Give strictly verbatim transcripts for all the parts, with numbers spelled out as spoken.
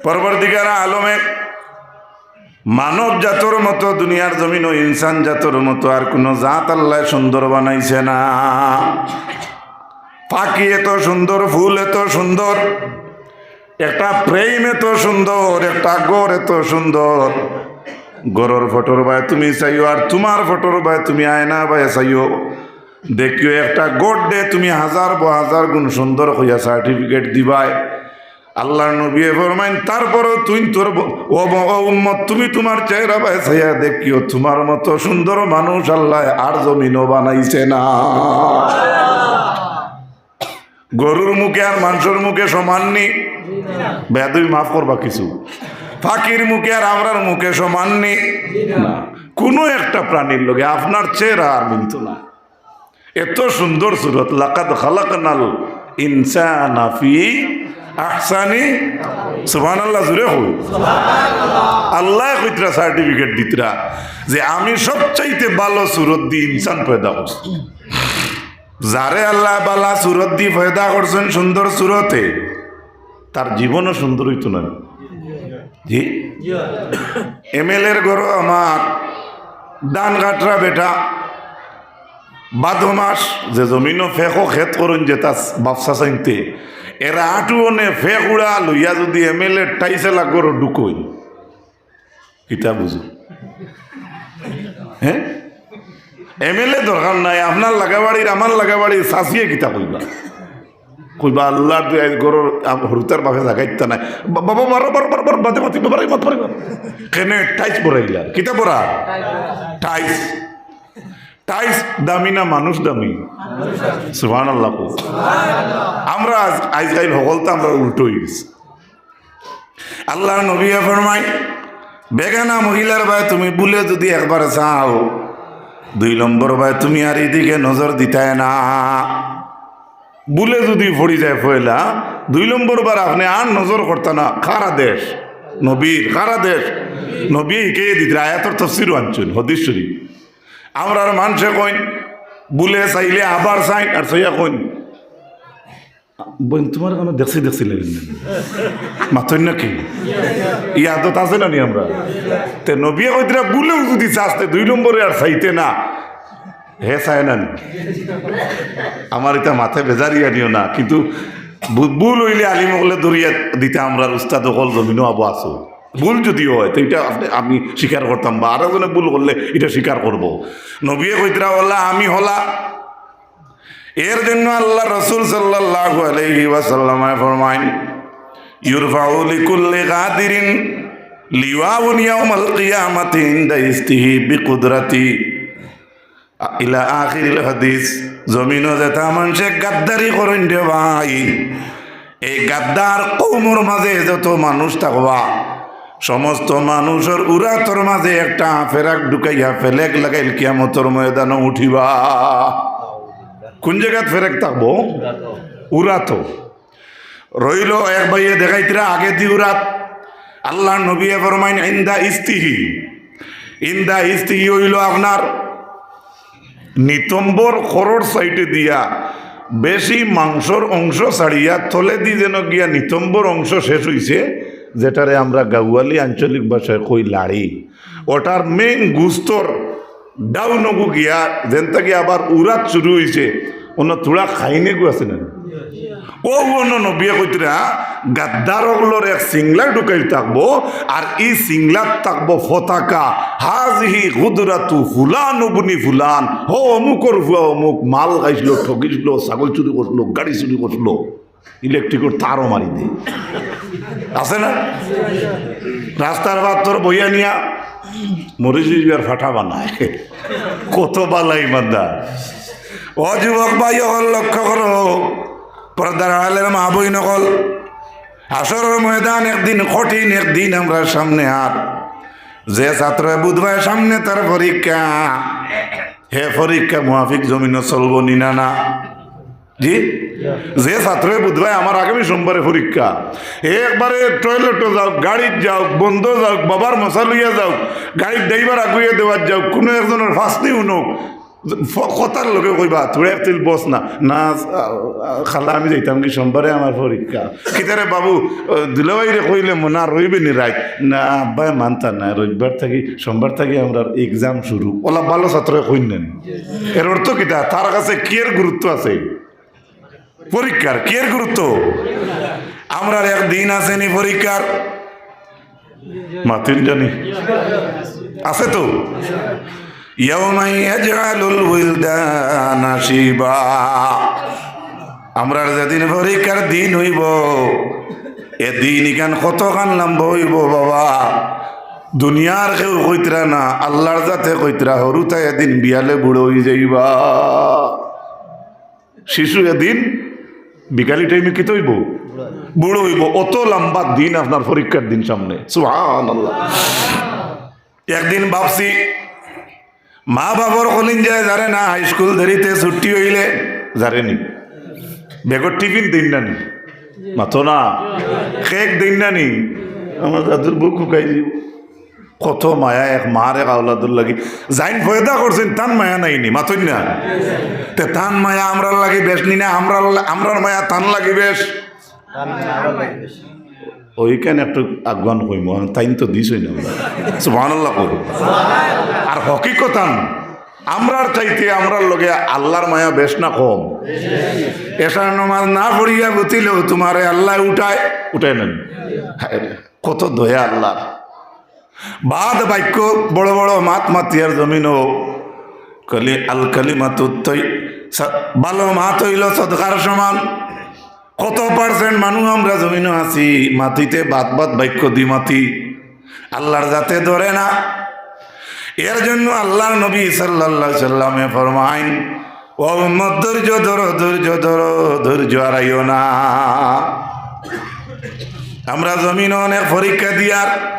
পরবর্তীকার আলমে মানব জাতর মতো, দুনিয়ার জমিনো ইনসান জাতর মতো আর কুনু জাত আল্লায় সুন্দর বানাইছে না। পাখি এত সুন্দর, ফুল এত সুন্দর, একটা ফ্রেম এত সুন্দর, একটা ঘর এত সুন্দর। ঘরর ফটোর বায় তুমি চাইও, আর তুমার ফটোর বায় তুমি আয়না বায় চাইও, দেখিও একটা ঘর দে তুমি হাজার ব-, হাজার গুণ সুন্দর কইয়া সার্টিফিকেট দিবায়। আল্লাহর নবীয়ে ফরমাইন, তারপরও তুই তোর ব-, ও ব-, ও উম্মত, তুমি তুমার চেহারা বায় চাইয়া দেখিও, তুমার মতো সুন্দর মানুষ আল্লায় আর জমিনো বানাইছে না। গরুর মুখে আর মানষর মুখে সমান নি? বেয়াদবি মাফ করবা কিছু। পাখির মুখে আর আমরার মুখে সমান নি? না। কুনু একটা প্রাণীর লগে আপনার চেহারা আর মিলতো না। এত সুন্দর সুরত, লাকাদ খালাকনাল ইনসানা ফি আহসানি। সুবহানাল্লাহ, জুরে কও। আল্লায় কইতরা, সার্টিফিকেট দিতরা যে আমি সবচাইতে ভালো সুরত দি ইনসান পয়দা করছি। যারে আল্লায় ভালা সুরত দি পয়দা করছইন সুন্দর সুরতে, তার জীবনও সুন্দর অইতো না। জি? এমএলএর ঘরো আমার ধান কাটরা বেটা, বাদমাস যে জমিনো ফেকো খেত করইন যেতা বাফসা চাইনতে, এরা আটু অনে ফেক উড়া লইয়া যুদি এমএলএর টাইসেলা ঘরো ঢুকইন, কিতা বুঝো? হ্যাঁ, এমএলএ দরকার নাই, আপনার লাগাবাড়ির, আমার লাগাবাড়ির চাচিয়ে কিতা কইবা? কইবা, "আল্লাহর দুয়াই ঘরর আম-, হুরুতার বাপে জাগাইতা নাই।" বা-, বাবা, বারো, বারো, বারো, বারো, বাদে মাতি, বাবা, বাবা, বাবা, বাবা। কেনে টাইস পরাইলা? কিতা পরা? টাইস। টাইস দামি না মানুষ দামি? সুবহানাল্লাহ কও। আমরা আজ, আইজকাইল হকলতা আমরা উল্টো অই গেছি। আল্লাহর নবীয়ে ফরমাইন, বেগানা মহিলার বায় তুমি ভুলে যুদি একবার চাও, দুই নম্বর বায় তুমি আর ইদিকে নজর দিতায় না। ভুলে যুদি পড়ি যায় পয়লা, দুই নম্বর বার আপনে আর নজর করতা না। কার আদেশ? নবীর। কার আদেশ? নবীয়ে হিকাইয়া দিতরা, আয়াতর তফসিরও আনছইন, হাদিস শরীফ। আমরার মানষে কইন, ভুলে চাইলে আবার চাইন, আর চাইয়া কইন, "বইন, তুমার কুনু দেখছি দেখছি লাগে না।" মাতইন নাকি? ই আদত আছে না নি আমরা? তে নবীয়ে কইতরা, "ভুলেও যুদি চাস, তে দুই নম্বরে আর চাইতে না।" হে চায় না নি? আমার ইতা মাতে বেজারি আনিও না, কিন্তু ভু-, ভুল অইলে আলিম অকলে ধরিয়া দিতা আমরার উস্তাদ অকল জমিনো আবো আছো। ভুল যুদি অয়, তে ইটা আপনে, আমি স্বীকার করতাম, বা আরো জনে ভুল করলে ইটা স্বীকার করবো। নবীয়ে কইতরা, "ওলা আমি হলা।" এর জন্য আল্লাহর রাসূল সাল্লাল্লাহু আলাইহি ওয়াসাল্লামে ফরমাইন, "ইউরফাউ লিকুল্লি গাদিরিন লিওয়াউন ইয়াউমাল কিয়ামাতি ইনদা ইস্তিহি বিকুদরাতি।" ইলা আখিরিল হাদিস। জমিনো যেতা মানষে গাদ্দারি করইন রে ভাই, এই গাদ্দার কওমর মাঝে যত মানুষ থাকবা, সমস্ত মানুষর উরাতর মাঝে একটা ফেরাক ঢুকাইয়া ফেলেক লাগাইল কিয়ামতর ময়দানো উঠিবা। কুন জাগাত ফেরেক থাকবো? উরাতো। রইলো এক ভাইয়ে দেখাইতরা আগেদি উরাত। আল্লাহর নবীয়ে ফরমাইন, "ইনদা ইস্তিহি।" ইনদা ইস্তিহি অইলো আপনার নিতম্বর খরর সাইডে দিয়া বেশি মাংসর অংশ ছাড়িয়া তলেদি যেন গিয়া নিতম্বর অংশ শেষ অইছে, যেটারে আমরা গাউয়ালি আঞ্চলিক ভাষায় কই লাড়ি। ওটার মেইন গুস্তর ডাউন অগু গিয়া, যেন থাকি আবার উরাত শুরু অইছে, অনো থুড়া খাইনেগু আছে না? ও অনো নবিয়ে কইতরা, গাদ্দার অকলর এক সিংলা ঢুকাইল থাকবো, আর ই সিংলাত থাকবো পতাকা, "হাজিহি গুদরাতু ফুলান ইবনি ফুলান", হো অমুকর ফুয়া অমুক, মাল খাইছিল, ঠগিছিল, ছাগল চুরি করছিল, গাড়ি চুরি করছিল। ইলেকট্রিকর তারও মারি দে। আছে না? রাস্তার বাদ তোর বইয়া নিয়া মরিচ বিয়ার ফাটা বানায়। কত বালা ইমানদার। ও যুবক ভাই অকল, লক্ষ্য করো, পর্দার আড়ালের মা বইন অকল, হাশরর ময়দান একদিন কঠিন, একদিন আমরার সামনে। আর যে ছাত্রয় বুঝবায় সামনে তার পরীক্ষা, হে পরীক্ষা মুয়াফিক জমিনো চলবো নি না, না? জি? যে ছাত্রয় বুঝবায় আমার আগামী সোমবারে পরীক্ষা, একবারে টয়লেটো যাউক, গাড়িত যাউক, বন্দো যাউক, বাবার মশা লইয়া যাউক, গাড়ির ড্রাইভার আগুইয়া দেওয়াত যাউক, কুনু একজনর ফাঁসনি হুনউক, ফ-, কথার লগে কইবা, "তোরা এক তিল বস না।" "না, আ, আ, খালা, আমি যাইতাম কি, সোমবারে আমার পরীক্ষা।" "কিতারে বাবু, আ, দুলাভাইরে কইলে মনা রইবে নি রাইত?" "না, আব্বায় মানতা না, রবিবার থাকি, সোমবার থাকি আমরার exam শুরু।" ওলা ভালো ছাত্রয় কইন না নি? এর অর্থ কিতা? তার কাছে কিয়ের গুরুত্ব আছে? পরীক্ষার কিয়ের গুরুত্ব? আমরার এক দিন আছে নি পরীক্ষার? মাতিন জানি। আছে তো? "ইয়াউমা ইয়াজআলুল উইলদানা শিবা।" আমরার যেদিন পরীক্ষার দিন অইবো, এদিন ইখান কতখান লম্বা অইবো বাবা। দুনিয়ার কেউ কইতরা না, আল্লার জাতে কইতরা, "হুরুতায় এদিন বিয়ালে বুড়ো অইযাইবা।" শিশু এদিন বিকালি টাইমে কিতা অইবো? বুড়ো অইবো। অত লম্বা দিন আপনার পরীক্ষার দিন সামনে। সুবহানাল্লাহ। একদিন ভাবছি, মা বাবার কলিজায় যারে না, হাইস্কুল দেরিতে ছুটি অইলে যারে নি। বেগর টিফিন দিন না নি? মাতো না। কেক দিন না নি? আমার দাদুর বুক হুকাই দিব। কত মায়া এক মার এক আওলাদর লাগি। যাইন পয়দা করছইন, তান মায়া নাই নি, মাতইন না? তে তান মায়া আমরার লাগি বেশ নি না? আমরার, আমরার মায়া তান লাগি বেশ? ওইখান একটু আগুয়ান কইমু, তাইন তো দিছইন না। সুবহানাল্লাহ কইমু। আর হকিকতান, আমরার চাইতে আমরার লগে আল্লার মায়া বেশ না কম? এশার নামাজ না পড়িয়া বুতিলেও তুমারে আল্লায় উঠায়, উঠায় নেন। কত দয়া আল্লার। বাদ বাক্য, বড় বড় মাত মাতিয়ার জমিনো। কলি-, আল কালিমাতু তৈ-, সা-, ভালো মাত অইলো সদকার সমান। কত percent মানুষ আমরা জমিনো আছি, মাতিতে বাদ বাদ বাক্য দি মাতি। আল্লার জাতে ধরে না। এর জন্য আল্লার নবী সাল্লাল্লাহু আলাইহি সাল্লামে ফরমাইন, "ও উম্মত, ধৈর্য ধরো, ধৈর্য ধরো, ধৈর্য হারাইও না।" আমরা জমিনো অনেক পরীক্ষা দিয়ার,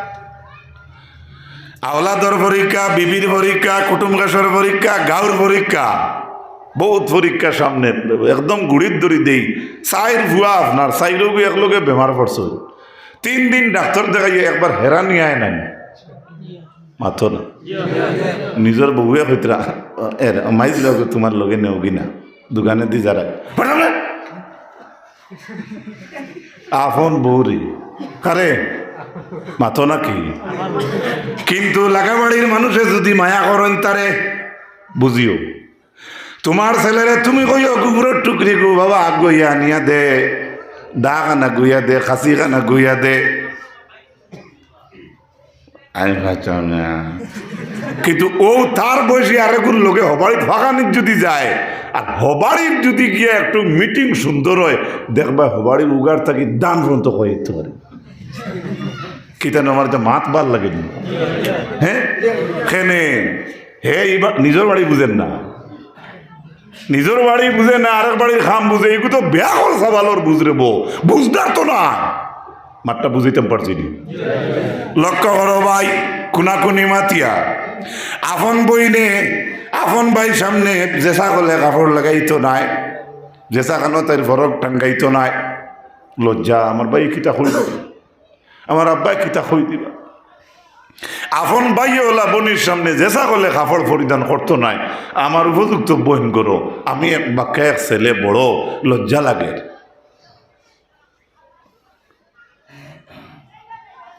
আওলাদর পরীক্ষা, বিবির পরীক্ষা, কুটুম কাছর পরীক্ষা, গাউর পরীক্ষা, বহুত পরীক্ষা সামনে, একদম গুড়ির দড়ি দেই। চাইর ফুয়া আপনার, চাইরোগু একলগে বেমার পড়ছে। তিন দিন ডাক্তর দেখাইয়া একবার হেরানি আয় নাই। মাতো না। নিজর বউয়ে কইতরা, এর মাইজ লগে তুমার লগে নেওগি না, দোকানে দি যারা। পাঠাবে? আপন বউরে। কারে? মাতো না কি? কিন্তু লাগাবাড়ির মানুষে যদি মায়া করইন তারে, বুঝিও। তুমার ছেলেরে তুমি কইও, "গোবরর টুকরিগু বাবা, আগ গইয়া আনিয়া দে, দা খান আগ গইয়া দে, খাসি খান আগ গইয়া দে।" আমি পারতাম না। কিন্তু অউ তার বয়সী আরেকগুর লগে হবাড়িত ফাঁকানিত যদি যায়, আর হবাড়িত যদি গিয়া একটু meeting সুন্দর অয়, দেখবা হবাড়ির উগার থাকি দান পর্যন্ত কইতে পারে। কিতা না আমার তো মাত বার লাগে নি? হ্যাঁ? কেনে? হে ইবা-, নিজর বাড়ি বুঝের না। নিজর বাড়ি বুঝে না, আরেক বাড়ির কাম বুঝে, এগু তো বেআক্কল সাবালর বুঝ রে বো, বুঝদার তো না। মাতটা বুঝাইতাম পারছি নি? লক্ষ্য করো ভাই, কুনাকুনি মাতিয়া, আপন বইনে, আপন ভাইর সামনে যেছা করলে কাপড় লাগাইতো নায়, যেছা খানো তাইর ফরক টাঙ্গাইতো নায়। লজ্জা, আমার ভাই কিতা কইব? আমার আব্বায় কিতা কই দিবা? আপন ভাইয়ে অলা বইনর সামনে যেছা করলে কাপড় পরিধান করতো নায়, আমার উপযুক্ত বইন করো, আমি এক বাক্কা এক ছেলে বড়, লজ্জা লাগে।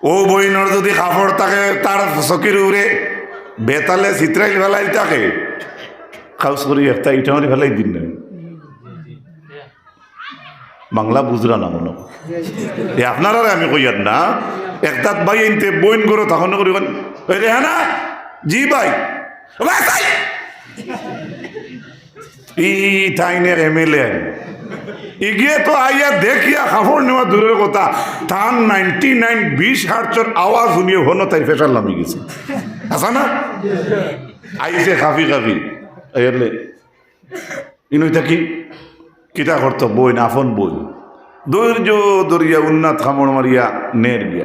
অউ বইনর যদি কাপড় থাকে, তার চকির উপরে বেতালে চিত্রাইল ফেলাইল থাকে, খাউস করি একটা ইটা মারি ফেলাই দিন না। বাংলা বুঝরা না মনো। এ আপনারারে আমি কইয়ার না, একটাত ভাই আনতে বইন করো তখন করি কন, "এই রেহানা, জি ভাই, ও ভাই, ভাই।" ই তাইন এক এমএলএ। ইগিয়ে তো আইয়া দেখিয়া কাপড় নেওয়া দূরের কথা, তান নাইনটি নাইন বিশ হার্টসর আওয়াজ শুনিয়া হনো তাই প্রেশার লামি গেছে। আছা না? আইছে কাঁপি কাঁপি। আইলে ইনু ইতা কি? কিতা করতো? বইন, আপন বইন। ধৈর্য ধরিয়া উন্নাত কামড় মারিয়া নের গিয়া।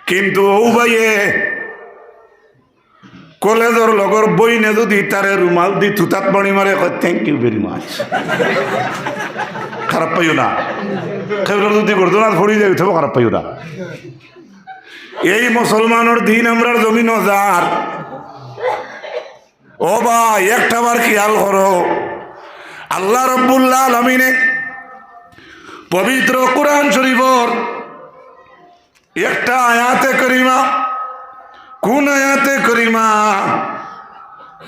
কিন্তু অউ ভাইয়ে কলেজর লগর বইনে যদি তারে রুমাল দি থুতাত বাড়ি মারে, কয়, "Thank you very much।" খারাপ পাইও না। কেউ যদি গর্দনাত পড়ি যায়, উঠবো, খারাপ পাইও না। এই মুসলমানর দিন আমরার জমিনো যার। ও ভাই, একটা বার খেয়াল করো, আল্লাহ রব্বুল আলামিনে পবিত্র কোরআন শরীফর একটা আয়াতে করিমা, কোন আয়াতে করিমা?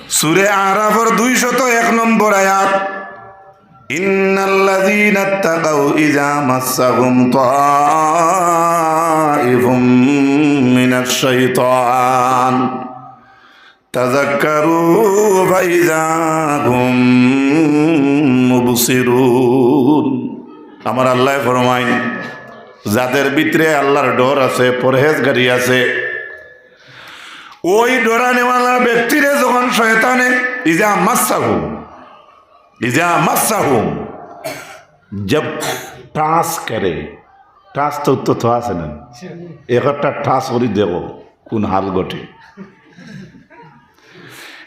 সূরা আরাফর দুইশত এক নম্বর আয়াত, ইন্নাল্লাযীনা ইত্তাকাউ ইযা মাসসাহুম তাইফুম মিনাশ শাইতান তাযাক্কারু ফাইযা হুম মুবসিরুন। আমার আল্লায় ফরমাইন, যাদের ভিতরে আল্লাহর ডর আছে, পরহেজগারি আছে, ওই ডরানেওয়ালা ব্যক্তিরে যখন শয়তানে ইজা মাসসাহুম, ইজা মাসসাহুম, জব টাচ করে, টাচ তো উত্তর তো আছে না, একটা টাচ করি দেখো কোন হাল ঘটে।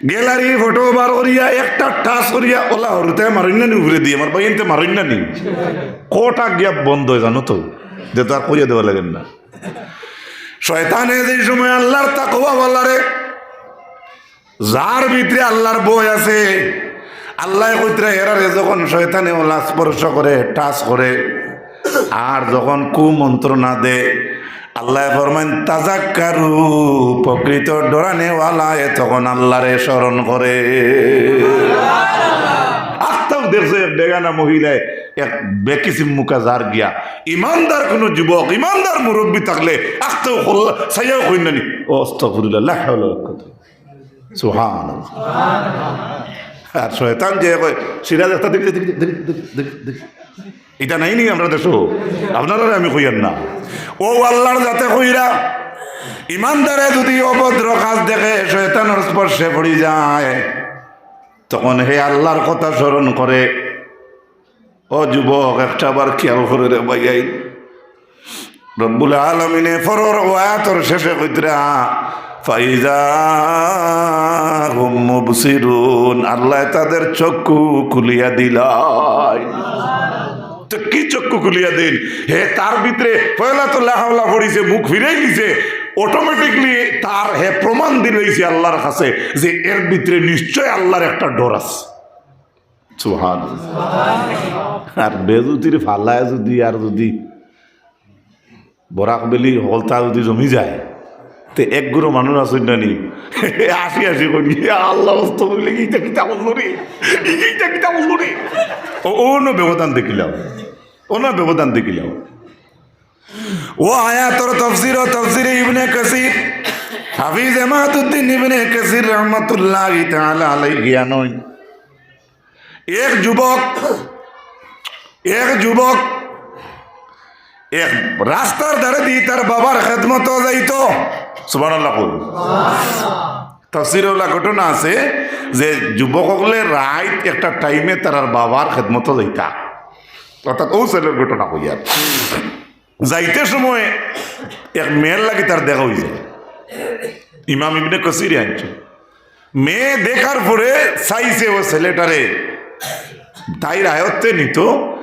গ্যালারি ফটো বার করিয়া একটা টাচ করিয়া ওলা হরুতে মারইন না নি উপরে দিয়ে, আমার ভাই এনতে মারইন না নি, কোটা গিয়া বন্ধ হয় জানো তো, যে তো আর কইয়া দেওয়া লাগে না। শয়তানে যেই সময় আল্লাহর তাকওয়াওয়ালারে, যার ভিতরে আল্লাহর ভয় আছে, আল্লায় কইতরা এরারে যখন শয়তানে ওলা স্পর্শ করে, টাচ করে, আর যখন কুমন্ত্রণা দে, আল্লায় ফরমাইন, তাযাক্কারু, প্রকৃত ডরানেওয়ালায় তখন আল্লাহরে স্মরণ করে। আস্তাও দেখছে এক বেগানা মহিলায় এক বেকিসিম মুখা যার গিয়া। ইমানদার কোনো যুবক, ইমানদার মুরব্বী থাকলে আস্তাও খোল্লা, সাইয়াও কইন না নি, ও আস্তাগফিরুল্লাহ, লা হাওলা ওয়ালা কুওয়াতা। সুবহানাল্লাহ। আর শয়তান যে কয়, সিরাজ একটা দেখি, দেখি, দেখি, দেখি, দেখি, দেখি। ইটা নাই নি আমরা দেশো? আপনারারে আমি কইয়ার না। ও আল্লাহর যাতে কইরা, ইমানদারে যদি অভদ্র কাজ দেখে, শয়তানর স্পর্শে পড়ি যায়, তখন হে আল্লাহর কথা স্মরণ করে। ও যুবক, একটা বার খেয়াল করে রে ভাই, এই রব্বুল আলামিনে পরর আয়াতর শেষে কইতরা, "ফাইজা হুম মুবসিরুন", আল্লায় তাদের চক্ষু খুলিয়া দিলাই। তো কি চক্ষু খুলিয়া দিন? হে তার ভিতরে পয়লা তো লা হাওলা পড়িছে, মুখ ফিরাই দিছে, অটোমেটিকলি তার হে প্রমাণ দিলাইছে আল্লাহর কাছে যে এর ভিতরে নিশ্চয় আল্লাহর একটা ডর আছে। সুবহান। আর বেজুতির ফালায় যদি, আর যদি বরাক বেলি হকলতা যদি জমি যায়, তে এক গুরু মানুষ আছইন না নি, আসি আসি করি, "ইয়া আল্লাহ, অস্ত করিলে ইটা কিতা বললো রে? ইটা কিতা বললো রে?" ও, অনো ব্যবধান দেখিলাম, অনো ব্যবধান দেখিলাম। ও আয়াতর তফসির ও তফসিরে ইবনে কাসির, হাফিজ ইমাদুদ্দিন ইবনে কাসির রহমাতুল্লাহি তাআলা আলাইহি আনইন। এক যুবক, এক যুবক এক রাস্তার ধারে দি তার বাবার খেদমতো যাইতো। সুবহানাল্লাহ কও। তাফসিরে ওলা ঘটনা আছে যে যুবক অকলে রাইত একটা টাইমে তারার বাবার খেদমতো যাইতা, অর্থাৎ ও ছেলের ঘটনা কইয়ার। যাইতে সময় এক মেয়ের লাগি তার দেখা অইছে। ইমাম ইবনে কাসিরে আনছে। মেয়ে দেখার পরে চাইছে ও ছেলেটারে তাইর আয়ত্তে নিতো।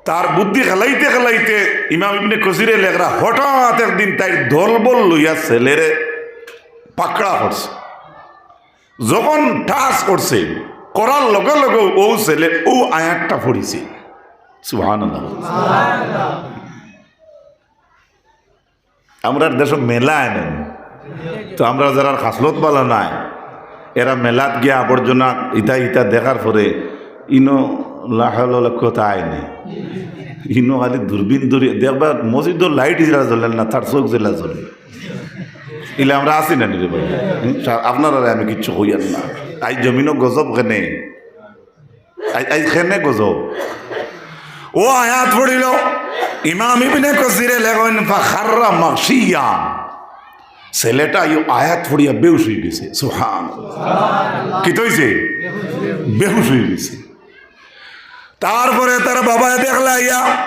তার বুদ্ধি খেলাইতে খেলাইতে ইমাম ইবনে কাসিরে লেখরা হঠাৎ একদিন তাইর দলবল লইয়া ছেলেরে পাকড়া করছে। যখন টাচ করছে, করার লগে লগে ও ছেলে ও আয়াতটা পড়িছে। সুবহানাল্লাহ। আমরার দেশো মেলা আইন, তো আমরা যারার খাসলত বালা নাই, এরা মেলাত গিয়া আবর্জনা ইতা ইতা দেখার পরে ইনো লা হাওলা ওয়ালা কুওয়াতা আইনে, ইনো খালি দূরবীন ধরি দেখবা, মসজিদর লাইট যেলা জ্বলে না, তার চউখ যেলা জ্বলে। ইলা আমরা আছি না নি রে ভাই? হুম? সা-, আপনারারে আমি কিচ্ছু কইয়ার না। আইজ জমিনো গজব কেনে? আই-, আইজ কেনে গজব? ও আয়াত পড়িল, ইমাম ইবনে কাসিরে লেখইন, "ফাখাররা মাগশিয়া।" ছেলেটা ই আয়াত পড়িয়া বেহুশ অইগেছে। সুবহানাল্লাহ। কিতা অইছে? বেহুশ অইগেছে। তারপরে তার বাবায় দেখলা আইয়া,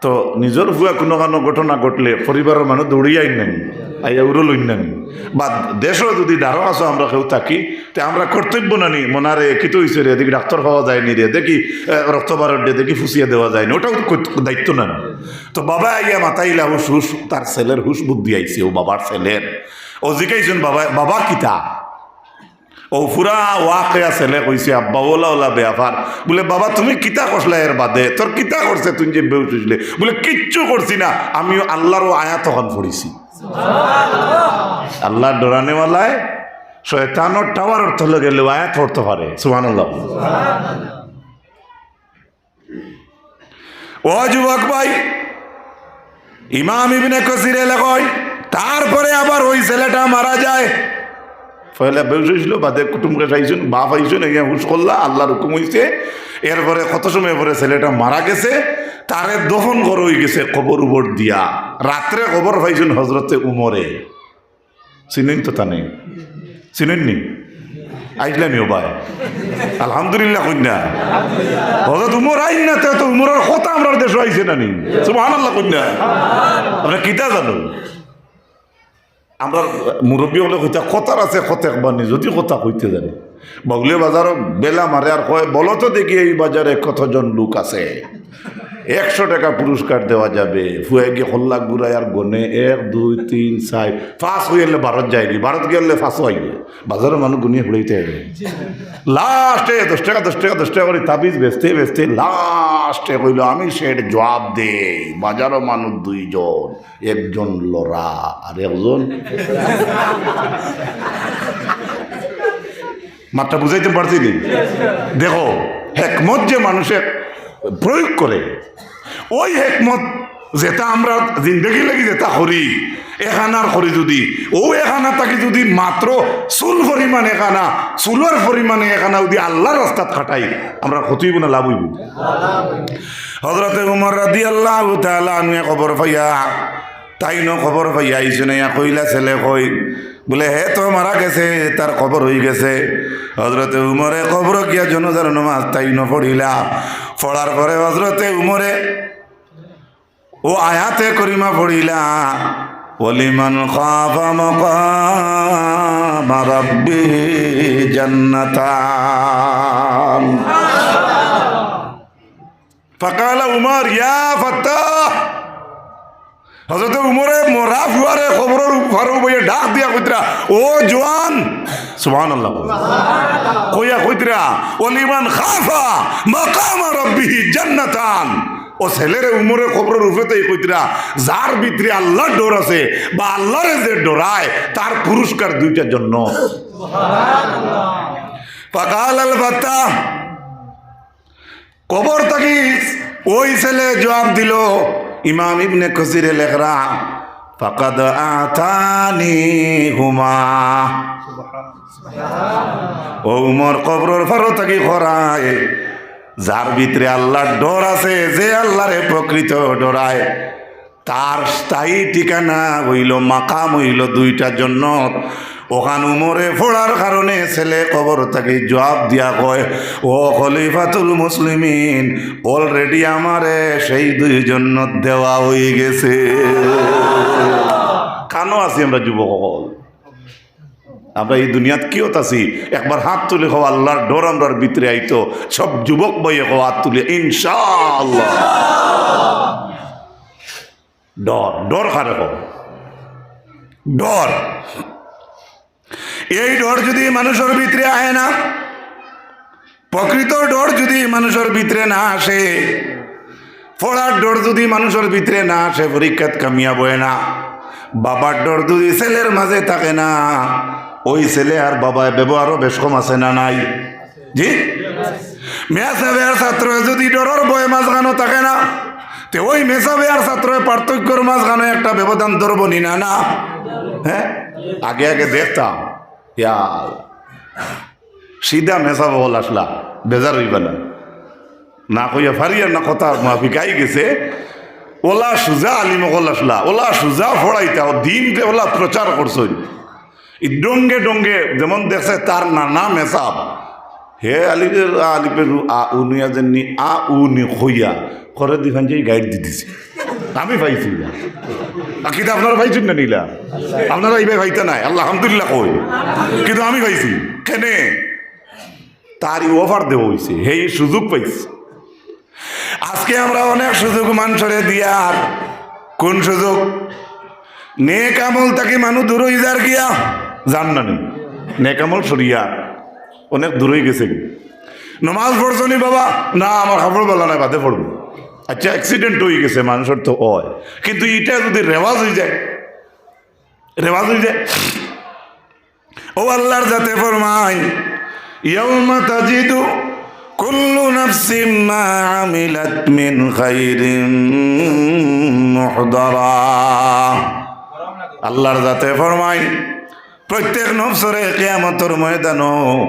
তো নিজর ফুয়া কুনুখানো ঘটনা ঘটলে পরিবারর মানুষ দৌড়িয়া আইন না নি, আইয়া উড়ো লইন না নি। বা দেশো যদি ধারো কাছো আমরা কেউ থাকি, তে আমরা কর্তব্য না নি, মনারে কিতা অইছে রে, দেখি ডাক্তর পাওয়া যায়নি রে, দেখি, এ, রক্ত বারর দে, দেখি ফুসিয়া দেওয়া যায়নি, ওটাও তো কইত-, দায়িত্ব না নি। তো বাবা আইয়া মাতাইলা হুশ, হুশ, তার ছেলের হুশ বুদ্ধি আইছে, ও বাবার ছেলের। ও জিকাইছইন, "বাবা, বাবা কিতা?" ও পুরা ওয়াকিয়া ছেলে কইছে, আব্বা, ওলা ওলা বেয়াপার। বুলে, বাবা, তুমি কিতা করছলা এর বাদে? তোর কিতা করছে তুই যে বেহুশ অইছলে? বুলে, কিচ্ছু করছি না, আমি আল্লার অউ আয়াত অখান পড়ছি। আল্লার ডরানেওয়ালায় শয়তানর টাওয়ারর তলে গেলেও আয়াত পড়তো পারে। সুবহানাল্লাহ। ও যুবক ভাই, ইমাম ইবনে কাসিরে লেখইন, তারপরে আবার ওই ছেলেটা মারা যায়। পয়লা বেহুশ অইছিল, বাদে কুটুমকে চাইছইন, বাপ আইছইন, ইয়া হুশ করলা, আল্লার হুকুম অইছে। এরপরে কত সময় পরে ছেলেটা মারা গেছে, তারে দফন করা অইগেছে কবর উপর দিয়া। রাত্রে কবর পাইছইন হজরতে উমরে। চিনইন তো তানে? চিনইন নি? আইছলা নি ও ভাই? আলহামদুলিল্লাহ কইন না। হজরত উমর আইন না, তে তো উমরর কথা আমরার দেশো আইছে না নি? সুবহানাল্লাহ কইন না। আমরা কিতা জানো? আমরা মুরব্বি অকলে কইতা, কথার আছে কত এক বাণী, যদি কথা কইতে জানি। বাউলে বাজারো বেলা মারে আর কয়, বলো তো দেখি এই বাজারে কতজন লোক আছে, একশো টাকা পুরস্কার দেওয়া যাবে। ফুয়ায় গিয়া কল্লা ঘুরায় আর গনে, এক, দুই, তিন, চাইর, পাঁচ অইলে বারোত যায়গি, বারোত গেলে পাঁচও আইবে। বাজারর মানুষ গুনিয়া ফুড়াইতে অইবে। লাস্টে দশ টাকা, দশ টাকা, দশ টাকা করি তাবিজ বেচতে বেচতে লাস্টে কইলো, আমি সেট জবাব দেই, বাজারর মানুষ দুইজন, একজন লড়া আর একজন। মাতটা বুঝাইতে পারছি নি? দেখো, হেকমত যে মানুষে প্রয়োগ করে, ওই হেকমত যেটা আমরা জিন্দেগির লাগি যেটা করি, এখানার করি যদি, ও এখানা থাকি যদি মাত্র চুল পরিমাণ এখানা, চুলর পরিমাণে এখানা যদি আল্লার রাস্তাত খাটাই, আমরার ক্ষতি অইবো না লাভ অইবো? হজরতে উমর রাদিয়াল্লাহু তাআলা আনহুয়ে খবর পাইয়া, তাইনও খবর পাইয়া আইছইন, আইয়া কইলা ছেলে কই, বুলে হে তো মারা গেছে, তার কবর অইগেছে। হজরতে উমরে কবরো গিয়া জানাজার নমাজ তাইনও পড়িলা। পড়ার পরে হজরতে উমরে ও আয়াতে করিমা পড়িলা, ওয়ালিমান খাফা মাকামা রাব্বিহি জান্নাতান। ফাকালা উমর, ইয়া ফাত্তাহ। হজরতে উমরে মরা ফুয়ারে কবরর ফারো বইয়া ডাক দিয়া কইতরা, ও জোয়ান। সুবহানাল্লাহ। কইয়া কইতরা, ওয়ালিমান খাফা মাকামা রাব্বিহি জান্নাতান। ও ছেলেরে উমরে কবরর উপরে তাই কইতরা, যার ভিতরে আল্লার ডর আছে বা আল্লারে যে ডরায়, তার পুরস্কার দুইটা জন্নত। ফাকালাল ফাত্তাহ, কবর থাকি ওই ছেলে জবাব দিল, ইমাম ইবনে কাসিরে লেখরা, ফাকাদ আতানি হুমা। ও উমর, কবরর ফারো থাকি কইরায়, যার ভিতরে আল্লার ডর আছে, যে আল্লারে প্রকৃত ডরায়, তার স্থায়ী ঠিকানা অইলো, মাকাম অইলো দুইটা জন্নত। অখান উমরে পড়ার কারণে ছেলে কবর থাকি জবাব দিয়া কয়, ও খলিফাতুল মুসলিমিন, already আমারে সেই দুই জন্নত দেওয়া অইগেছে। কানো আছি আমরা যুবক অকল? আমরা ই দুনিয়াত কিয়ত আছি? একবার হাত তুলি কও, আল্লার ডর আমরার ভিতরে আইতো। সব যুবক ভাইয়ে কও, হাত তুলি, ইনশাআল্লাহ। ডর, ডর কারে কও? ডর। এই ডর যদি মানুষর ভিতরে আয় না, প্রকৃত ডর যদি মানুষর ভিতরে না আসে, পড়ার ডর যদি মানুষর ভিতরে না আসে, পরীক্ষাত কামিয়াব অয় না। বাবার ডর যদি ছেলের মাঝে থাকে না, ওই ছেলে আর বাবায় ব্যবহারও বেশ কম আছে না নাই? জি? মেসাবে আর ছাত্র যদি ডরর ভয় মাঝখানো থাকে না, তে ওই মেসাবে আর ছাত্র পার্থক্যর মাঝখানো একটা ব্যবধান ধরবো নি না, না? হ্যাঁ, আগে আগে দেখতাম, ইয়া, সিধা মেসাব অকল আছলা, বেজার অইবা না। না কইয়া পারি আর না, কথা মাফিক আই গেছে। অলা সুজা আলিম অকল আছলা, অলা সুজা পড়াইতা, ও দিনরে অলা প্রচার করছইন। ই ডঙ্গে ডঙ্গে যেমন দেখছে তার নানা মেসাব, হে আলিফের আ, আলিফের রু, আ, উ নিয়া যেমনি আ, উ নি কইয়া, করে দি ফাঞ্জাই গাইড দি দিছে। আমি পাইছি না। আর কিতা আপনারা পাইছইন না নি ইলা? আপনারা ইবায় পাইতা নায়, আলহামদুলিল্লাহ কই। কিন্তু আমি পাইছি। কেনে? তার ই অফার দেওয়া অইছে, হে ই সুযোগ পাইছে। আজকে আমরা অনেক সুযোগ মানষরে দিয়ার। কোন সুযোগ? নেক আমল থাকি মানুষ দূর অই যার গিয়া, যার না নি? নেক আমল সরিয়া। অনেক দূর অইগেছে। নমাজ পড়ছো নি বাবা? না, আমার কাপড় বালা নাই, বাদে পড়মু। আচ্ছা, অ্যাক্সিডেন্ট অইগেছে, মানুষর তো অয়, কিন্তু ইটা যুদি রেওয়াজ অইযায়, রেওয়াজ অইযায়। ও আল্লাহর জাতে ফরমায়, ইয়াউমা তাজিদু কুল্লু নাফসিম মা আমিলাত মিন খাইরিম মুহদারা। আল্লাহর জাতে ফরমায়, প্রত্যেক নফসরে কিয়ামতর ময়দানো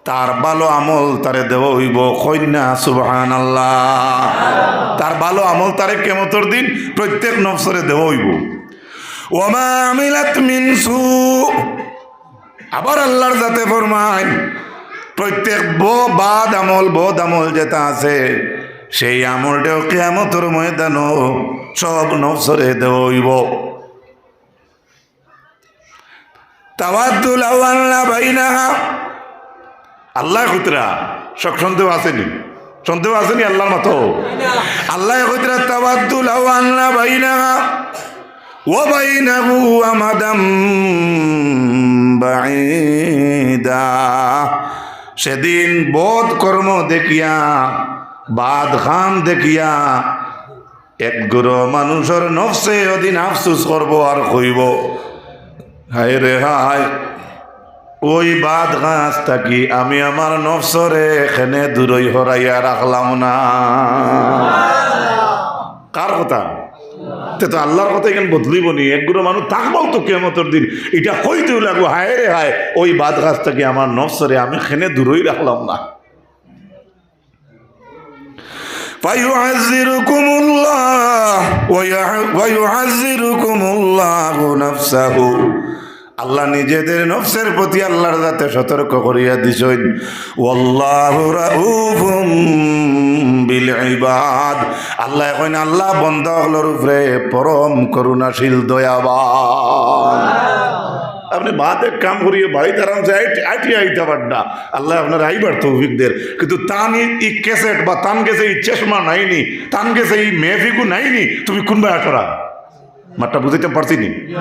তার ভালো আমল তারে দেওয়া অইবো। কইন না সুবহানাল্লাহ। তার ভালো আমল তারে কিয়ামতর দিন প্রত্যেক নফসরে দেওয়া অইবো। ওয়া মা আমিলাত মিন সু। আবার আল্লাহর জাতে ফরমায়, প্রত্যেক ব-, বাদ আমল, বদ আমল যেটা আছে, সেই আমলটাও কিয়ামতর ময়দানো সব নফসরে দেওয়া অইবো। তাওয়াদ্দু লাও আন্না বাইনাহা। আল্লায় কইতরা, সব সন্দেহ আছে নি? সন্দেহ আছে নি আল্লাহর মাতো? আল্লায় কইতরা, তাওয়াদ্দু লাও আন্না বাইনাহা ওয়া বাইনাহু আমাদাম বাঈদা। সেদিন বদ কর্ম দেখিয়া, বাদ কাম দেখিয়া এক গুরু মানুষর নফসে ওদিন আফসুস করবো আর কইবো, "হায় রে হায়, ওই বাদ গাছ থাকি আমি আমার নফসরে কেনে দূরই হরাইয়া রাখলাম না।" কার কথা? তে তো আল্লাহর কথা এখানে বদলিবো নি। এক গুরু মানুষ থাকবো তো কিয়ামতর দিন, ইটা কইতেও লাগবো, "হায় রে হায়, ওই বাদ গাছ থাকি আমার নফসরে আমি কেনে দূরই রাখলাম না।" فيحذركم الله ويح-، ويحذركم الله نفسه। আল্লাহ নিজেদের নফসের প্রতি আল্লাহর জাতে সতর্ক করিয়া দিছইন। والله رءوف بالعباد। আল্লায় কইন, আল্লাহ বন্দা অকলর উপরে পরম করুণাশীল, দয়াবান। আপনে বাদে কাম করিয়া বাড়িত আরামসে আইট-, আটিয়া আইতা পাররা। আল্লায় আপনারে আইবার তৌফিক দের। কিন্তু তান ই, ই ক্যাসেট বা তান গেছে ই চশমা নাইনি, তান গেছে ই মেহফিলগু নাইনি, তুমি কুনবায় আটরা? মাতটা বুঝাইতাম পারছি নি?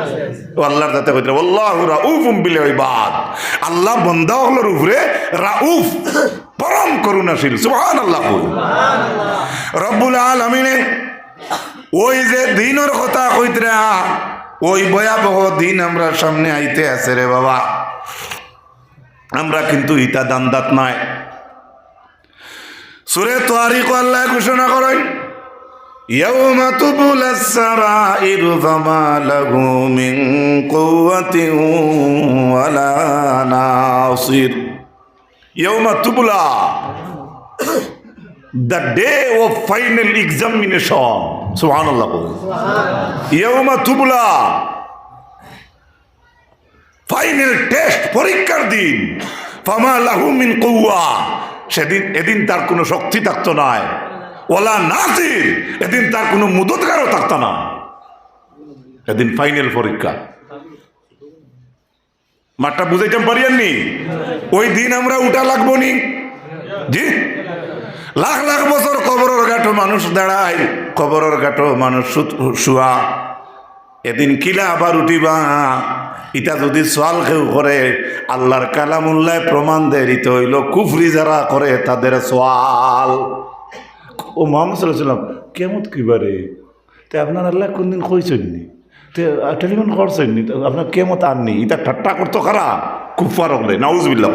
ও আল্লাহর জাতে কইতরা, "والله رءوف بالعباد।" আল্লাহ বন্দা অকলর উপরে রাউফ, পরম করুণাশীল। সুবহানাল্লাহ কই। রব্বুল আলামিনে ওই যে দিনর কথা কইতরা, ওই ভয়াবহ দিন আমরার সামনে আইতে আছে রে বাবা। আমরা কিন্তু ইতা ধান্দাত নাই। সূরা তারিক আল্লায় ঘোষণা করইন, "يوم تبلى السرائر فما له من قوة ولا ناصر।" ইয়াউমা তুবলা, the day of final examination। সুবহানাল্লাহ। ইয়াউমা তুবলা, ফাইনাল টেস্ট, পরীক্ষার দিন। ফামা লাহু মিন কুওয়া, সেদিন, এদিন তার কোনো শক্তি থাকতো নায়। ওয়ালা নাসির, এদিন তার কোনো মদতগারও থাকতো না। এদিন ফাইনাল পরীক্ষা। মাতটা বুঝাইতাম পারিয়ার নি? ওই দিন আমরা উঠা লাগবো নি? জি? লাখ লাখ বছর কবরর গাটো মানুষ দাঁড়ায়, কবরর গাটো মানুষ শুত-, শুয়া। এদিন কিলা আবার উঠিবা? ইতা যদি সওয়াল কেউ করে, আল্লাহর কালামুল্লায় প্রমাণ দের, ইতা অইলো কুফরি যারা করে তাদের সওয়াল। ও মুহাম্মদ সাল্লাল্লাহু আলাইহি ওয়াসাল্লাম, কিয়ামত কিবারে? তে আপনার আল্লায় কুনদিন কইছইন নি? তে, আ, টেলিফোন করছইন নি? তে আপনার কিয়ামত আর নি? ইতা ঠাট্টা করতো কারা? কুফফার অকলে, নাউজুবিল্লাহ।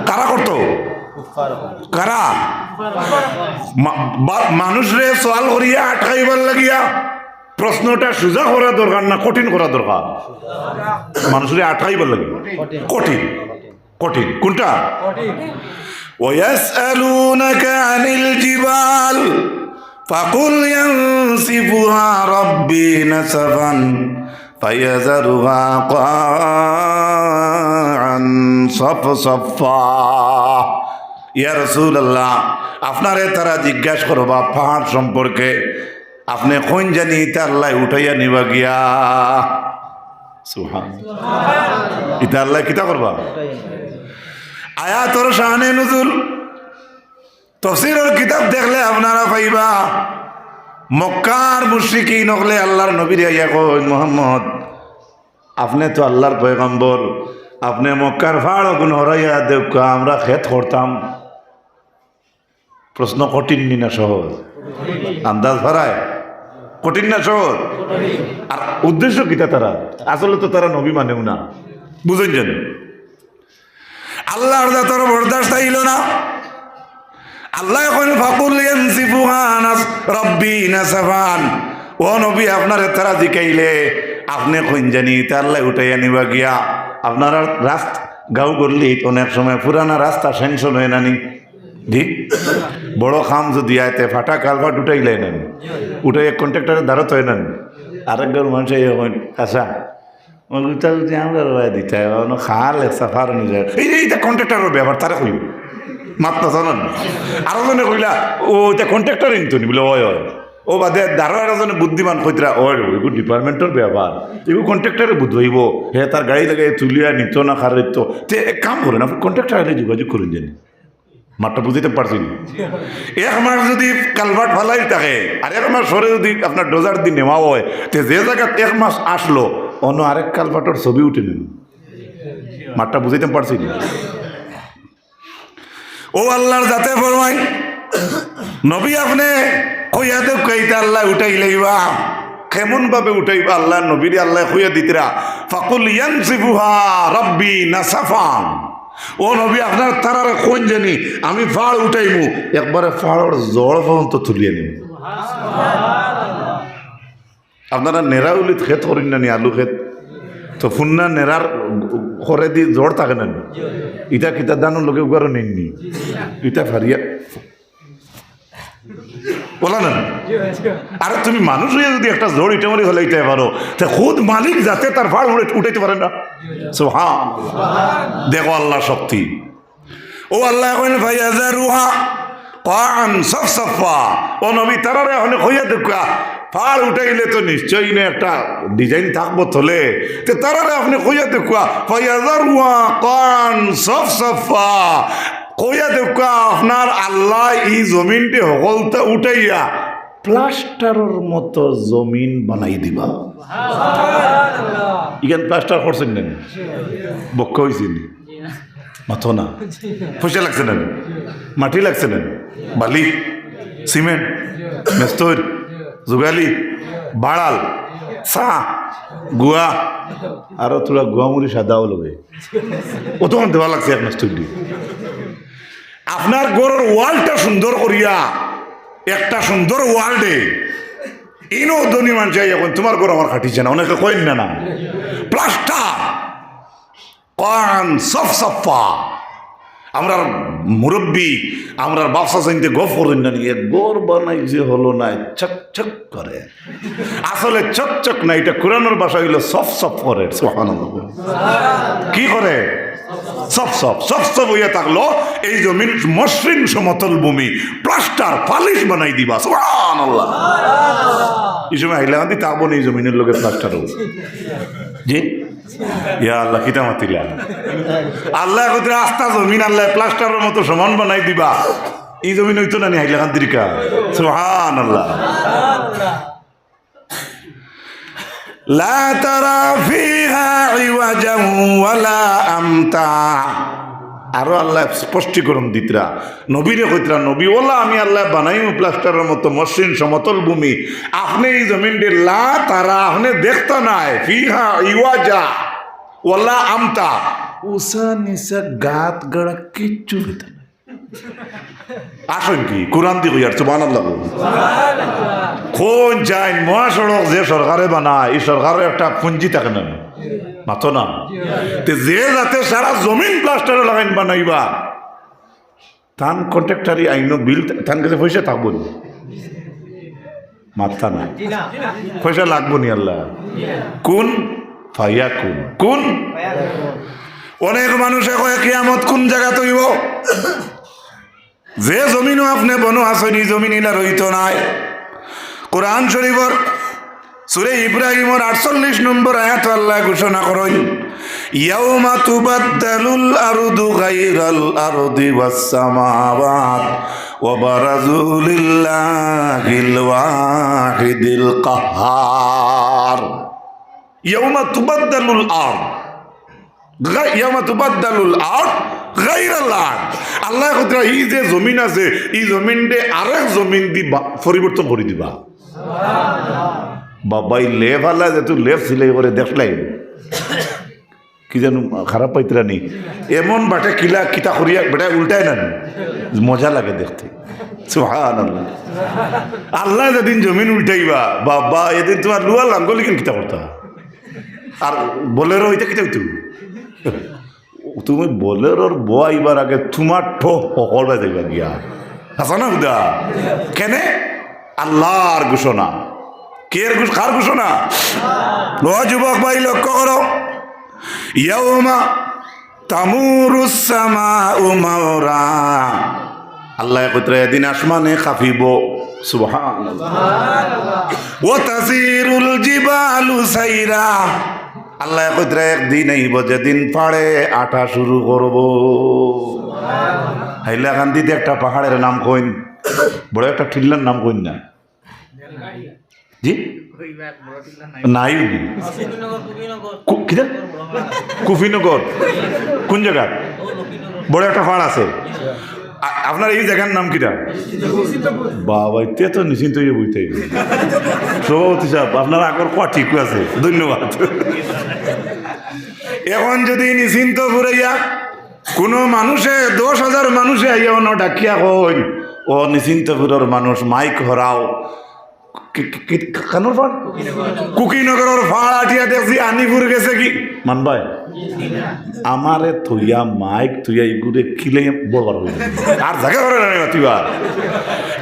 কারা করতো? কারা? মা-, বা-, মানুষরে সওয়াল করিয়া আটকাইবার লাগিয়া প্রশ্নটা সুজা করা দরকার না কঠিন করা দরকার? মানুষরে আটকাইবার লাগি কঠিন। কঠিন। কোনটা? ويسألونك عن الجبال فقل ينسفها ربي نسفا فيذرها قاعا صفصفا। ইয়া রাসূলুল্লাহ, আপনারে তারা জিজ্ঞাসা করবা পাহাড় সম্পর্কে, আপনে কইন জানি ইতা আল্লায় উঠাইয়া নিবা গিয়া। সুবহান। ইতা আল্লায় কিতা করবা? আয়াতর শানে নুজুল, তফসিরর কিতাব দেখলে আপনারা পাইবা, মক্কার মুশরিকিন অকলে আল্লাহর নবীরে আইয়া কইন, "মুহাম্মদ, আপনে তো আল্লাহর পয়গম্বর, আপনে মক্কার পাহাড় অগুন হরাইয়া দেউক্কা, আমরা খেত করতাম। প্রশ্ন কঠিন নি না সহজ? আন্দাজ হারায়, কঠিন না সহজ? আর উদ্দেশ্য কিতা তারা? আসলে তো তারা নবী মানেও না, বুঝইন যেন। আল্লাহর জাতর বরদাস্ত অইলো না। আল্লায় কইন, "ফাকুল ইয়ানসিফুহা নাস-, রাব্বি নাসফান।" ও নবী, আপনারে তারা জিকাইলে, আপনে কইন জানি, ইতা আল্লায় উঠাইয়া নিবা গিয়া। আপনারার রাস্ত-, গাঁও গল্লিত অনেক সময় পুরানা রাস্তা sanction অয় না নি? জি? বড় কাম যুদি আয় তে ফাটা কালভার্ট উঠাইলে না নি? উঠাই এক কন্ট্রাক্টরের দ্বারত অয় না নি? আরেক ঘর মানুষ আইয়া কইন, "আচ্ছা, ওগুতা যুদি আমরা রওয়া দিতায়, অনো খাল এক সাফার অনুযায়ী।" এই, এই, ইতা কন্ট্রাক্টরের ব্যাপার, তারে কইও। মাত না জানইন। আরো জনে কইলা, "ও, ইতা কন্ট্রাক্টর ইনতো নি?" বলে, "অয়, অয়।" ও বাদে আরো আরো জনে বুদ্ধিমান কইতরা, "অয় রে, এগু ডিপার্টমেন্টর ব্যাপার। এগু কন্ট্রাক্টরে বুঝাইবো। হে তার গাড়ি লাগাই তুলিয়া নিতো না খার ইতো।" তে এক কাম করইন, আপনে কন্ট্রাক্টর আইলে যোগাযোগ করইন জানি। মাতটা বুঝাইতাম পারছি নি? এক মাস যুদি কালভার্ট ফালাই থাকে, আর এক মাস পরে যুদি আপনার ডোজার দি নেওয়া অয়, তে যে জাগাত এক মাস আসলো, অনো আরেক কালভার্টর ছবি উঠে নিন। মাতটা বুঝাইতাম পারছি নি? ও আল্লাহর জাতে ফরমাইন, নবী আপনে কইয়া দেউক্কা, ইতা আল্লায় উঠাইলাইবা। কেমন ভাবে উঠাইবা আল্লাহর নবীরে? আল্লায় কইয়া দিতরা, "ফাকুল ইয়ানসিফুহা রাব্বি নাসফান।" ও নবী, আপনার তারারে কইন জানি, আমি পাহাড় উঠাইমু, একবারে পাহাড়র জড় পর্যন্ত তুলিয়া নিমু। আপনারা নেরা উলিত খেত করইন না নি, আলু খেত? তো ফুন্না নেরার করেদি জড় থাকে না নি? ইতা কিতা ধানর লগে উগারও নেইন নি? ইতা ফারিয়া বলা না। আরে তুমি মানুষ অইয়া যুদি একটা জড় ইটা মারি ফালাইতায় পারো, তে খুদ মালিক জাতে তার পাহাড় উড়ে-, উঠাইতে পারে না? সুবহান। দেখো আল্লাহর শক্তি। ও আল্লায় কইন, "ফায়াযারুহা কাআন সাফসাফা।" ও নবী, তারারে আপনে কইয়া দেউক্কা, পাহাড় উঠাইলে তো নিশ্চয়ই না একটা design থাকবো তলে। তে তারারে আপনে কইয়া দেউক্কা, "ফায়াযারুহা কাআন সাফসাফা।" কইয়া দেউক্কা, আপনার আল্লায় ই জমিনটা হকলতা উঠাইয়া প্লাস্টারর মতো জমিন বানাই দিবা। ইখান প্লাস্টার করছইন না নি? বক্কা অইছে নি? মাতো না। পয়সা লাগছে না নি? মাটি লাগছে না নি? বালি, সিমেন্ট, মেস্তর, জুগালি, বাড়াল, চা, গুয়া, আরো থুড়া গুয়া মুড়ি সাদাও লগে। অতখান দেওয়া লাগছে এক মেস্তরি দি। আপনার ঘরর ওয়ালটা সুন্দর করিয়া, একটা সুন্দর ওয়াল দে, ইনো ধনী মানষে আইয়া কইন, "তুমার ঘর আমার খাটিছে না।" অনেকে কইন না, না? প্লাস্টার, কাআন সাফসাফা। আমরার মুরব্বি, আমরার বাপ চাচাইন্তে গফ করইন না নি, "এক ঘর বানাইছে হলো না, চকচক করে।" আসলে চকচক না, ইটা কোরআনর ভাষা অইলো সফ সফ করে। সুবহানাল্লাহ। কি করে? সফ সফ, সফ সফ অইয়া থাকলো এই জমিন, মসৃণ সমতল ভূমি, প্লাস্টার, পালিশ বানাই দিবা। সুবহানাল্লাহ। ই সময় হাইলাকান্দি থাকবো নি, এই জমিনর লগে প্লাস্টার অইবো। জি? ইয়া আল্লাহ, কিতা মাতিলা? আল্লায় কইতরা আস্তা জমিন আল্লায় প্লাস্টারর মতো সমান বানাই দিবা। ই জমিন অইতো না নি হাইলাকান্দির কা? সুবহানাল্লাহ। লা তারা ফিহা ইওয়াজান ওয়ালা আমতা। আরো আল্লায় স্পষ্টীকরণ দিতরা, নবীরে কইতরা, "নবী, ওলা আমি আল্লায় বানাইমু প্লাস্টারর মতো মসৃণ সমতল ভূমি, আপনে ই জমিনরে লা তারা, আপনে দেখতা নায়, ফিহা ইওয়াজা ওয়ালা আমতা, উচা নিচা গাত গাড়া কিচ্ছু পাইতা নায়।" আশঙ্কি, কোরআন দি কইয়ার, সুবহানাল্লাহ। কোন যাইন মহাসড়ক যে সরকারে বানায়, ই সরকারর একটা পুঞ্জি থাকে না, মাতো না। তে যে জাতে সারা জমিন প্লাস্টারর লাখান বানাইবা, তান কন্ট্রাক্টরি আইনো বিল, তান গেছে পয়সা থাকবো নি? মাতরা না। পয়সা লাগবো নি আল্লাহ? কুন ফায়াকুন। কুন? অনেক মানুষে কয়, "কিয়ামত কুন জাগাত অইবো?" যে জমিনো আপনে বনো আছইন, ই জমিন ইলা রইতো নায়। কোরআন শরীফর সূরা ইব্রাহিমর আটচল্লিশ নম্বর আয়াতো আল্লায় ঘোষণা করইন, "ইয়াউমা তুবাদ্দালুল আরদু গায়রাল আরদি ওয়াস সামাওয়াত ওয়া বারাজু লিল্লাহিল ওয়াহিদিল কাহহার।" ইয়াউমা তুবাদ্দালুল আরদ। গাই-, ইয়াউমা তুবাদ্দালুল আরদ গাইরাল আরদ। আল্লায় কইতরা, ই যে জমিন আছে, ই জমিনরে আরেক জমিন দি বা-, পরিবর্তন করি দিবা। বাবা, ই লেপ আলা যে তুই লেপ সিলাই করে দেখলাই। কি জানো, খারাপ পাইতরা নি? এমন বাটে কিলা, কিতা করিয়া, বেটা উল্টায় না নি? মজা লাগে দেখতে। সুবহানাল্লাহ। আল্লায় যেদিন জমিন উল্টাইবা, বাবা, এদিন তুমার লুয়া লাঙ্গল ইখান কিতা করতা? আর Bolero ইতা কিতা অইতো? তুমি Boleroর বওয়াইবার আগে তুমার ঠো হকলবা যাইবা গিয়া। হাছা না হুদা? কেনে? আল্লার ঘোষণা। কের ঘোষ-, কার ঘোষণা? ও যুবক ভাই, লক্ষ্য করো। ইয়াউমা তামুরুস সামাউ মাওরা। আল্লায় কইতরা, এদিন আসমানে কাঁপিবো। সুবহানাল্লাহ। ওয়া তাসিরুল জিবালু সাইরা। আল্লায় কইতরা, একদিন আইবো যেদিন পাড়ে আটা শুরু করবো। হাইলাকান্দিত একটা পাহাড়ের নাম কইন, বড় একটা টিল্লার নাম কইন না। জি? নাই নি। কু-, কিতা? কুফিনগর। কোন জাগা? বড় একটা পাহাড় আছে। আ-, আপনার ই জাগার নাম কিতা? বাবা, ইতে তো নিশ্চিন্ত অইয়া বইতে অইবো। সভাপতি সাব, আপনার আগর কথা ঠিক আছে। ধন্যবাদ। এখন যদি নিশ্চিন্ত ফুরাইয়া কোনো মানুষে, দশ হাজার মানুষে আইয়া অনো ডাকিয়া কইন, "ও নিশ্চিন্তপুরর মানুষ, মাইক হরাও।" কি, কি, কি, কানোর পাড়? কুকিনগরর পাড় আটিয়া দেখছি, আনিপুর গেছে কি? মানবায়? আমারে থইয়া, মাইক থইয়া, ইগুরে কিলে বড় বড় অইল। আর জাগা করে না মাতিবার।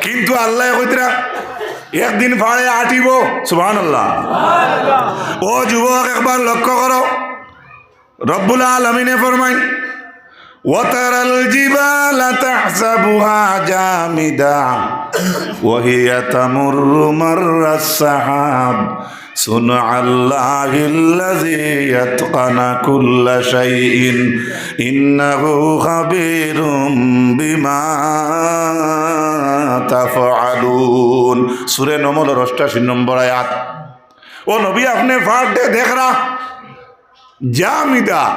কিন্তু আল্লায় কইতরা, একদিন পাড়ে আটিবো। সুবহানাল্লাহ। ও যুবক, একবার লক্ষ্য করো। রব্বুল আলামিনে ফরমাইন, "ওয়া তারাল জিবালা তাহসাবুহা জামিদা, ওয়া হিয়া তামুররু মাররাস সাহাব, সুনআল্লাহিল্লাযী আতকানা কুল্লা শাইইন, ইন্নাহু খাবীরুম বিমা তাফআলুন।" সূরা নমলর অষ্টাশি নম্বর আয়াত। ও নবী, আপনে পাড় দেখরা, জামিদা,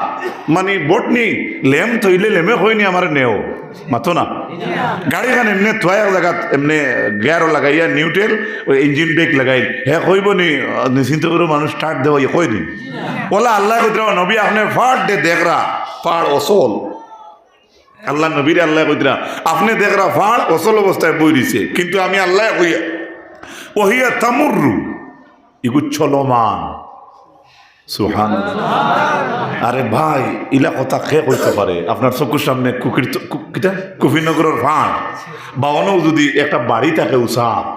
মানে বটনি, লেম থইলে লেমে কইনি আমারে নেও, মাতো না। গাড়িখান এমনে থুয়া এক জাগাত, এমনে গিয়ারও লাগাইয়া, নিউট্রাল, ওই ইঞ্জিন ব্রেক লাগাইল, হে কইবো নি, আহ, নিশ্চিন্ত করে মানুষ স্টার্ট দেওয়া, ইয়ে কই নি? ওলা আল্লায় কইতরা, "নবী, আপনে পাড় দেখরা, পাড় অসল।" আল্লার নবীরে আল্লায় কইতরা, "আপনে দেখরা পাড় অসল অবস্থায় বই রইছে, কিন্তু আমি আল্লায় কইয়া, ওয়া হিয়া তামুররু, ইগু চলমান।" সুবহানাল্লাহ। আরে ভাই, ইলা কথা কে কইতে পারে? আপনার চকুর সামনে কুকির চ-, কু-, কিতা? কুফিনগরর পাড়। বা অনো যদি একটা বাড়ি থাকে উচা,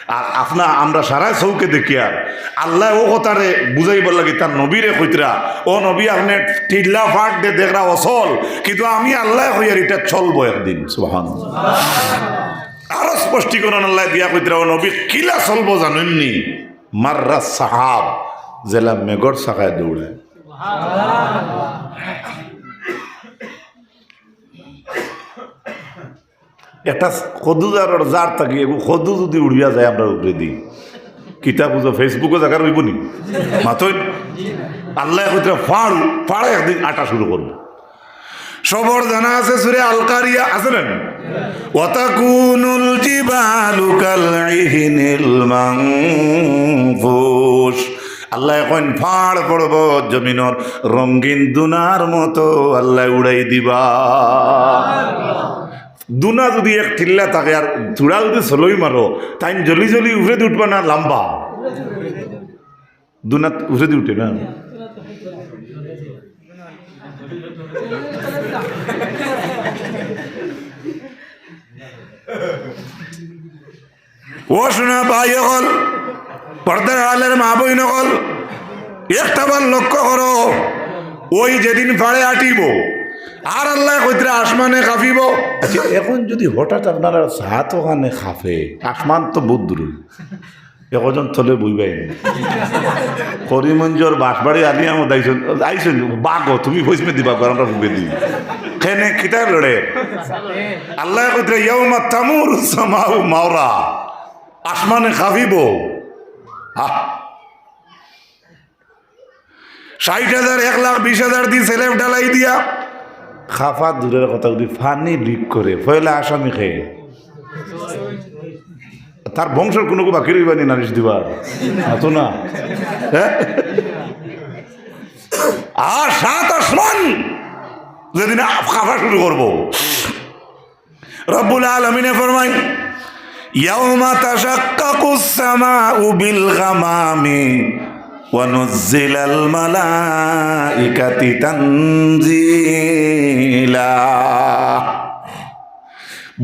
আর আপনা আমরা সারা চউখে দেখিয়ার, আল্লায় ও কথারে বুঝাইবার লাগি তার নবীরে কইতরা, "ও নবী, আপনে টিল্লা পাড় দেখরা অসল, কিন্তু আমি আল্লায় কইয়ার ইটা চলবো একদিন।" সুবহানাল্লাহ। আরো স্পষ্টীকরণ আল্লায় দিয়া কইতরা, "ও নবী, কিলা চলবো জানইন নি? মাররাস সাহাব, যেলা মেঘর শাখায় দৌড়ে।" একটা কদু জারর জার থাকি এগু কদু যদি উড়িয়া যায় আমরার উপরেদি, কিতা বুঝো, Facebook-ও জাগা রইবো নি? মাতইন। আল্লায় কইতরা পাড়, পাড়ে একদিন আটা শুরু করবো। সবর জানা আছে সূরা আল কারিয়া, আছে না? ওয়া তাকুনুল জিবালু কাল ইহনিল মানফুশ। আল্লায় কইন পাড় পড়বো জমিনর রঙিন দুনার মতো আল্লায় উড়াই দিবা। দুনা যদি এক টিল্লা থাকে আর তুড়া যদি ছলই মারো, তাইন জলি জলি উপরেদি উঠবা না লাম্বা? দুনা উপরেদি উঠে না? ও সোনা ভাই অকল, পর্দার আড়ালের মা বইন অকল, একটা বার লক্ষ্য করো, ওই যেদিন পাড়ে আটিবো, আর আল্লায় কইতরা আসমানে কাঁপিবো। আচ্ছা, এখন যদি হঠাৎ আপনারার ছাদ ওখানে কাঁপে, আসমান তো বহুত দূরে, একজন তলে বইবাই নি। করিমগঞ্জর বাঁশবাড়ি আলিয়ামত আইছইন, আইছইন, বাগো, তুমি পশ্চিমে দিবা, আমরা পূবে দিই। কেনে কিতা লড়ে? আল্লায় কইতরা, "ইয়াউমা তামুরুস সামাউ মাওরা।" আসমানে কাঁপিবো। আহ। ষাইট হাজার, এক লাখ বিশ হাজার দি সেলেব ঢালাই দিয়া। খাফা দূরের কথা, যদি ফানি লিক করে, পয়লা আসামি খে। তার বংশর কুনু বাকি রইবা নি নালিশ দিবার? না তো না। হ্যাঁ? আর সাত আসমান যেদিন আ-, কাঁপা শুরু করবো, রব্বুল আলামিনে ফরমাইন, "ইয়াউমা তাশাক্কাকুস সামাউ বিল গামামি ওয়া নুজ্জিলাল মালাইকাতু তানজিলা।"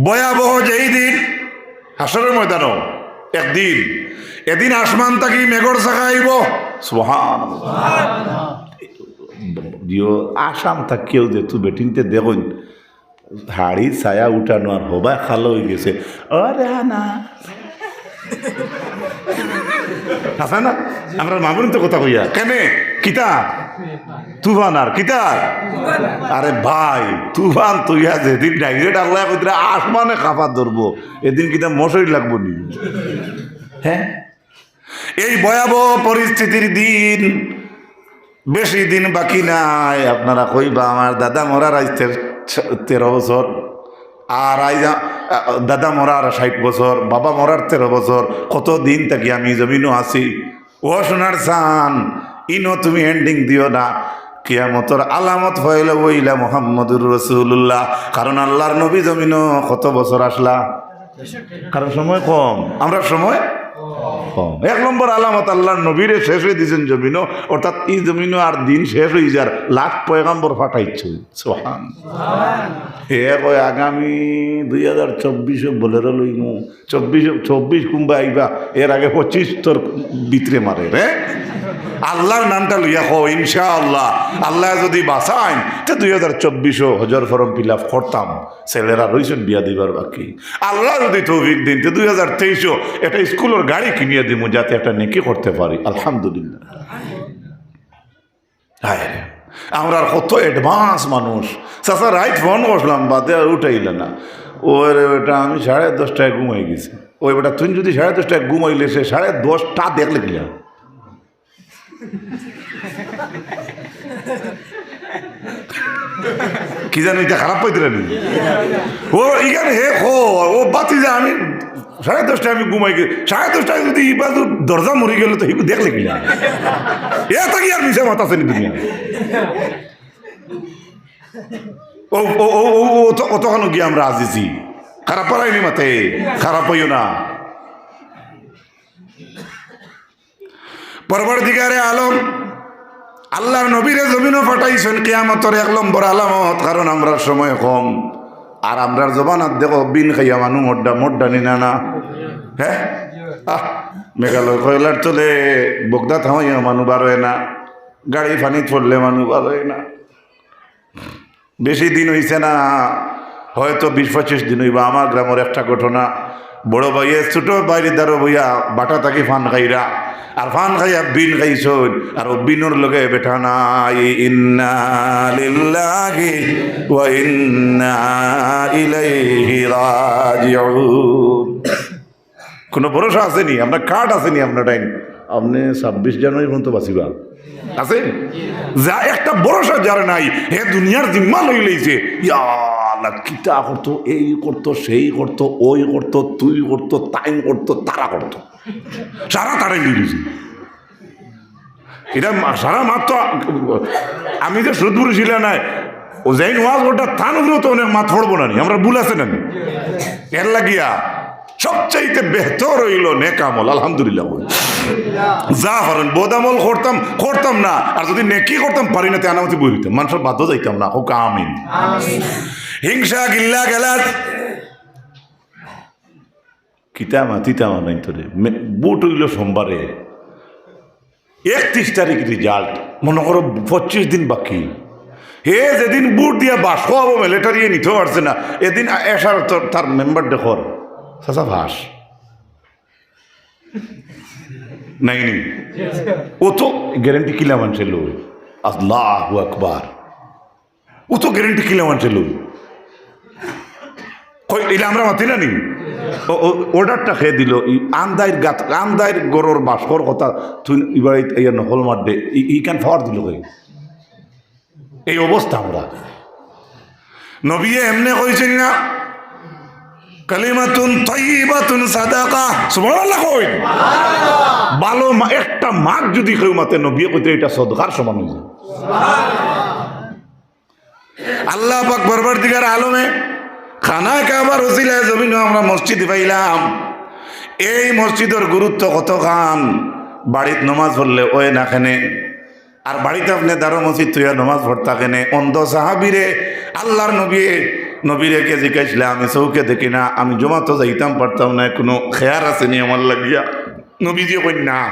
ভয়াবহ যেই দিন, হাশরের ময়দানো একদিন, এদিন আসমান থাকি মেঘর চাকা আইবো। সুবহানাল্লাহ। জিও, আসাম থাকিও যে তুই বেটিনতে দেখইন, হাড়ি ছায়া উঠানো আর হবায় খালো অই গেছে। ওরে না। আছে না? আমরা মামুন তো কথা কইয়া। কেনে? কিতা? তুফান আর কিতা? আরে ভাই, তুফান তুইয়া যেদিন direct আল্লাহ কইতরা আসমানে কাঁপা ধরবো, এদিন কিতা মশারি লাগবো নি? হ্যাঁ, এই ভয়াবহ পরিস্থিতির দিন, বেশি দিন বাকি নাই। আপনারা কইবা, "আমার দাদা মরার আইজ তের-, তেরো বছর, আর আইজ আ-, আ, দাদা মরার ষাইট বছর, বাবা মরার তেরো বছর, কত দিন থাকি আমি জমিনো আছি।" ও সোনার চান, ইনো তুমি ending দিও না। কিয়ামতর আলামত পয়লা অইলা মুহাম্মদুর রাসূলুল্লাহ। কারণ আল্লাহর নবী জমিনো কত বছর আসলা? কারণ সময় কম, আমরার সময় কম। এক নম্বর আলামত, আল্লাহর নবীরে শেষ অই দিছইন জমিনো, অর্থাৎ ই জমিনো আর দিন শেষ অই যার, last পয়গাম্বর পাঠাইছইন। সুবহান। হে কয়, "আগামী দুই হাজার চব্বিশো Bolero লইমু।" চব্বিশ, চব্বিশ কুনবা আইবা, এর আগে পঁচিশ তোর ভিতরে মারে রে। আল্লাহর নামটা লইয়া কও, ইনশাআল্লাহ, আল্লাহ যদি বাঁচাইন, তে দুই হাজার চব্বিশো হজর form fill up করতাম। ছেলেরা রইছইন বিয়া দিবার বাকি। আল্লাহ যদি তৌফিক দেইন, তে দুই হাজার তেইশো একটা স্কুলর গাড়ি কিনিয়া দিমু, যাতে একটা নেকি করতে পারি। আলহামদুলিল্লাহ। হায় রে, আমরার কত advance মানুষ। চাচা, রাইত phone করছিলাম, বাদে আর উঠাইলা না। ওরে বেটা, আমি সাড়ে দশটায় ঘুমাই গেছি। ওই বেটা, তুই যদি সাড়ে দশটায় ঘুমাইলে, সে সাড়ে দশটা দেখলে কিলা? কি জানি, ইটা খারাপ পাইতরা নি? ও ইখান হে খো, ও বাতি যে আমি সাড়ে দশটায় আমি ঘুমাই গেছি। সাড়ে দশটায় যদি ই বাজু দরজা মরি গেল, তো হিগু দেখলে কিলা? এ থাকি আর মিছা মাত আছে নি দুনিয়া? ও, ও, ও, ও, ও, অত-, অতখানো গিয়া আমরা আজিজি। খারাপ পারাইনি মাতে, খারাপ অইও না। পরওয়ারদিগারে আলম, আল্লাহর নবীরে জমিনো পাঠাইছইন কিয়ামতর এক নম্বর আলামত, কারণ আমরার সময় কম। আর আমরার জমানাত দেখো, বিন খাইয়া মানু মড্ডা, মড্ডা নি না, না? হ্যাঁ? আহ, মেঘালয় কয়লার তলে বগদা থামাইয়া মানু বার অয় না, গাড়ি পানিত পড়লে মানু বার অয় না। বেশি দিন অইছে না, হয়তো বিশ পঁচিশ দিন অইবো। আমার গ্রামর একটা ঘটনা, বড় ভাইয়ে ছোট ভাইর দ্বারো বইয়া বাটা থাকি পান খাইরা, আর পান খাইয়া বিন খাইছইন, আর ও বিনর লগে বেটা নাই। ইন্না লিল্লাহি ওয়া ইন্না ইলাইহি রাজিউন। কোনো ভরসা আছে নি? আপনার কার্ড আছে নি আপনার টাইম? আপনি ছাব্বিশ জানুয়ারি পর্যন্ত বাঁচিবা। আছে? যা একটা ভরসা যার নাই, হে দুনিয়ার জিম্মা লই লইছে। ইয়া আল্লাহ, কিতা করতো, এই করতো, সেই করতো, ওই করতো, তুই করতো, তাইন করতো, তারা করতো। সারা তারাই লই লইছে। ইটা মা-, সারা মাত তো আ-, আমি যে সুদপুরুষ ইলা নাই, ও যেইন ওয়াজ করতা তান উপরেও তো অনেক মাত পড়বো না নি, আমরার ভুল আছে না নি? এর লাগিয়া সবচাইতে বেহতর অইলো নেক আমল, আলহামদুলিল্লাহ কই। যা পারেন, বদ আমল করতাম, করতাম না, আর যদি নেকি করতাম পারি না, তে আনামতি বই হইতাম, মানুষর বাদও যাইতাম না, হোক আমিন। হিংসা, গিল্লা, গেলাস, কিতা মাতিতাম আর নাই তোরে। মে-, ভোট অইলো সোমবারে, একত্রিশ তারিখ result, মনো করো পঁচিশ দিন বাকি। হে যেদিন ভোট দিয়া বাস খাওয়াবো, মিলিটারিয়ে নিতে পারছে না, এদিন আ-, এসার তো তার মেম্বার দেখর, চাচা বাস। নাই নি? ও তো গ্যারান্টি কিলা মানষে লই। আল্লাহু আকবার। ও তো গ্যারান্টি কিলা মানষে লই। কই, ইলা আমরা মাতি না নি? অর্ডারটা কে দিল? ই আন্দাইর গাত, আন্দাইর গরর বাসকর কথা তুই এবার এই নকল মারবে, ই কেন পাওয়ার দিল কই? এই অবস্থা আমরা। নবীয়ে এমনে কইছেন না, "কালিমাতুন তাইয়িবাতুন সাদাকা।" সুবহানাল্লাহ কই? ভালো মা-, একটা মাত যদি কেউ মাতে, নবীয়ে কইতে এটা সদকার সমান হয়ে যায়। আল্লাহ পাক পরওয়ারদিগার আলমে খানায়ে কাবার উসিলায় জমিনো আমরা মসজিদ পাইলাম। এই মসজিদর গুরুত্ব কতখান? বাড়িত নমাজ পড়লে ওই না কেনে, আর বাড়িত আপনে দারো মসজিদ তুইয়া নমাজ পড়তা কেনে? অন্ধ সাহাবিরে আল্লাহর নবীয়ে, নবীরে কে জিকাইছলা, "আমি চউখে দেখি না, আমি জমাতো যাইতাম পারতাম না, কোনো খেয়ার আছে নি আমার লাগিয়া?" নবীজি কইন না।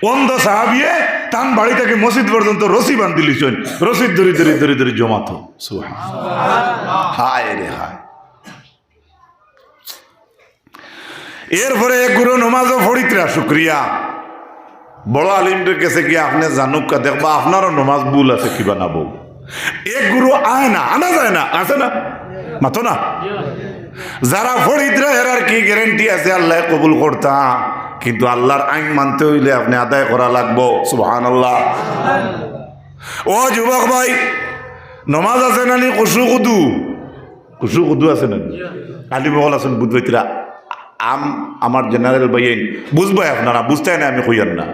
অন্ধ সাহাবিয়ে তান বাড়ি থাকি মসজিদ পর্যন্ত রশি বান্ধিলিছইন, রশি ধরি ধরি ধরি ধরি জমাতো। সুবহান। হায় রে হায়। এরপরে এক গুরু নমাজও পড়িতরা, শুক্রিয়া। বড় আলিমর গেছে গিয়া আপনে জানুক্কা, দেখবা আপনারও নমাজ ভুল আছে কিবা না ভুল। এক গুরু আয় না, আনা যায় না, আছে না? মাতো না? যারা পড়িতরা এরার কি গ্যারান্টি আছে আল্লায় কবুল করতা? কিন্তু আল্লাহর আইন মানতে অইলে আপনে আদায় করা লাগবো। সুবহানাল্লাহ। ও যুবক ভাই, নমাজ আছে না নি? খুশু খুদু, খুশু খুদু আছে না নি? আলিম অকল আছইন বুঝবাইতরা। আম-, আমার জেনারেল ভাইয়াইন বুঝবায় আপনারা, বুঝতায় না আমি কইয়ার না।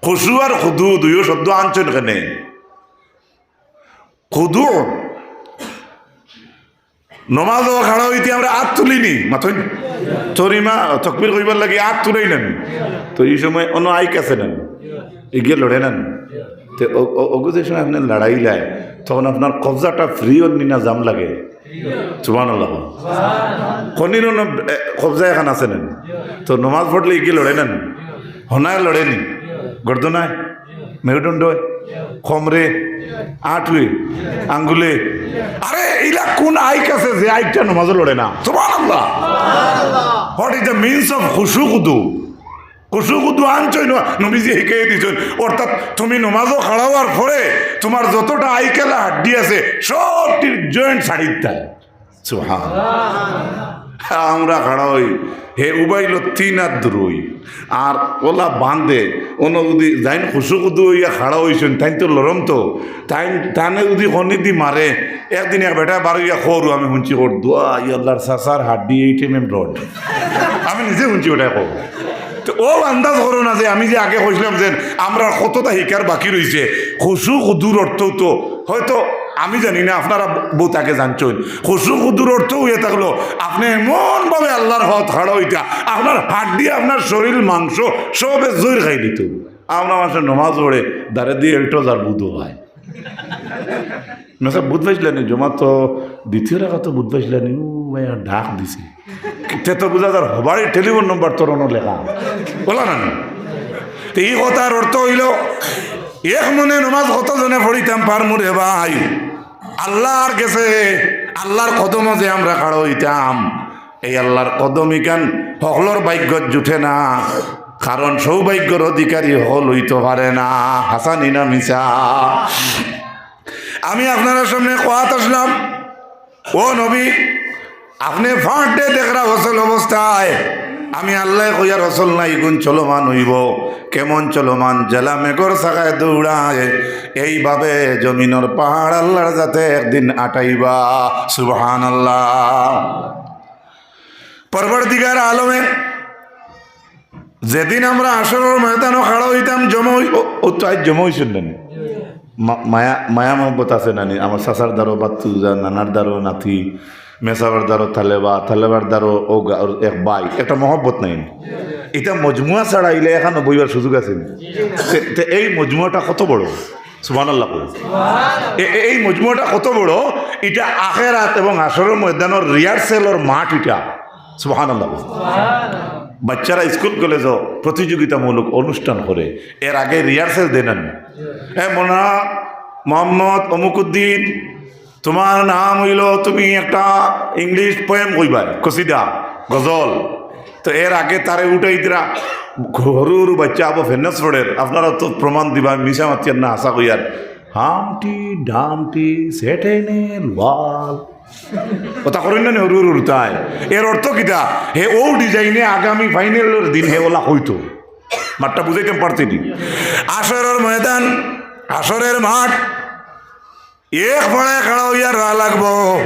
খুশু আর খুদু দুইও শব্দ আনছইন কেনে? খুদু, নমাজও খাড়া অইতে আমরা আত তুলি নি, মাতইন? তরিমা, তকবির কইবার লাগি আত তুলাই না নি? তো ই সময় অনো আইক আছে না নি? ইগিয়ে লড়ে না নি? তে অ-, অ-, অগু যে সময় আপনে লড়াইলায়, তখন আপনার কবজাটা ফ্রি অর নি না জাম লাগে? সুবহানাল্লাহ। খনির অনো, এ, কবজা এখান আছে না নি? তো নমাজ পড়লে ইগিয়ে লড়ে না নি? হনায় লড়ে নি? গর্দনায়? মেরুদণ্ডে, কমরে, আটুয়ে, আঙ্গুলে। আরে, ইলা কোন আইক আছে যে আইকটা নমাজও লড়ে না? সুবহানাল্লাহ। What is the means of খুশু খুদু? খুশু খুদু আনছইন না, নবীজি হিকাই দিছইন। অর্থাৎ তুমি নমাজও খাড়া অওয়ার পরে তুমার যতটা আইকেলা হাড্ডি আছে, সবটির জয়েন্ট ছাড়ি দিতায়। সুবহান। আমরা খাড়া অই, হে উবাইলো তিন আত দূর অই, আর ওলা বান্ধে, অনো যদি যাইন খুশু খুদু অইয়া খাড়া অইছইন, তাইন তো লড়ইন তো, তাইন, তানে যদি খনি দি মারে, একদিন এক বেটায় বারইয়া কর, আমি হুনছি কর, "দোয়া, ই আল্লাহর চাচার হাড্ডি, এই টাইমে রড।" আমি নিজে হুনছি বেটায় কর। তো অউ আন্দাজ করো না যে আমি যে আগে কইছলাম যে আমরার কততা হিকার বাকি রইছে, খুশু খুদুর অর্থ তো হয়তো আমি জানি না, আপনারা বউত আগে জানছইন। খুশু খুদুর অর্থ অইয়া থাকলো, আপনে এমনভাবে আল্লাহর হত খাড়া অইতা, আপনার হাড্ডি, আপনার শরীল, মাংস সবে জইর খাইলিতো। আমরা মানষে নমাজ পড়ে, দাড়ি দি এলটো যার বুধ অয়। মেসা বুধ পাইছলা নি? জমাতো দ্বিতীয় রাকাতো বুধ পাইছলা নি? ও ভাই, আর ডাক দিছে। তে তো বুঝা যার হবারই টেলিফোন নম্বর তোর অনো লেখা। বলা না নি? তো ই কথার অর্থ অইলো, এক মনে নমাজ কতজনে পড়িতাম পারমু রে ভাই? আল্লাহর গেছে, আল্লাহর কদমো যে আমরা খাড়া অইতাম, এই আল্লাহর কদম ইখান হকলর ভাগ্যত জুটে না, কারণ সৌভাগ্যর অধিকারী হকল অইতো পারে না। হাছা নি না মিছা? আমি আপনারার সামনে কওয়াত আছলাম, ও নবী, আপনে ফাঁটে দেখরা অচল অবস্থায়, আমি আল্লায় কইয়ার অচল না, ইগুন চলমান অইবো। কেমন চলমান? যেলা মেঘর চাকায় দৌড়ায়, এইভাবে জমিনর পাহাড় আল্লাহর জাতে একদিন আটাইবা। সুবহানাল্লাহ। পরওয়ারদিগার আলমে যেদিন আমরা হাশরর ময়দানো খাড়া অইতাম, জমা অই-, ও, ও তো আইজ জমা অইছইন না নি? মা-, মায়া, মায়া মহব্বত আছে না নি? আমার চাচার দারো বাত্তুজা, নানার দারো নাতি, মেসাবার দারো তালেবা, তালেবার দারো ও গা-, ওর এক ভাই, একটা মহব্বত নাই নি? ইটা মজমুয়া ছাড়া ইলা এখানো বইবার সুযোগ আছে নি? তে, তে এই মজমুয়াটা কত বড়? সুবহানাল্লাহ কও। এ-, এ-, এই মজমুয়াটা কত বড়? ইটা আখেরাত এবং হাশরর ময়দানর রিহার্সেলর মাঠ ইটা। সুবহানাল্লাহ। বাচ্চারা স্কুল কলেজো প্রতিযোগিতামূলক অনুষ্ঠান করে, এর আগে রিহার্সেল দেয় না নি? এ মোনা, মোহাম্মদ, অমুকুদ্দিন, তুমার নাম অইলো, তুমি একটা ইংলিশ পোয়েম কইবায়, কসিদা, গজল। তো এর আগে তারে উঠাইতরা, হুরু হুরু বাচ্চা আবো ফেন্নাস পড়ের, আপনারা তো প্রমাণ দিবা, আমি মিছা মাতিয়ার না, হাছা কইয়ার। হামটি ডামটি সেটেনের ওয়াল। কথা করেন না নি, হুরু হুরু তাই। এর অর্থ কিতা? হে ও ডিজাইনে আগামী ফাইনালর দিন হে ওলা কইতো। মাতটা বুঝাইতাম পারছি নি? হাশরর ময়দান, হাশরর মাঠ, এক পাড়ায় খাড়া অইয়া রওয়া লাগবো।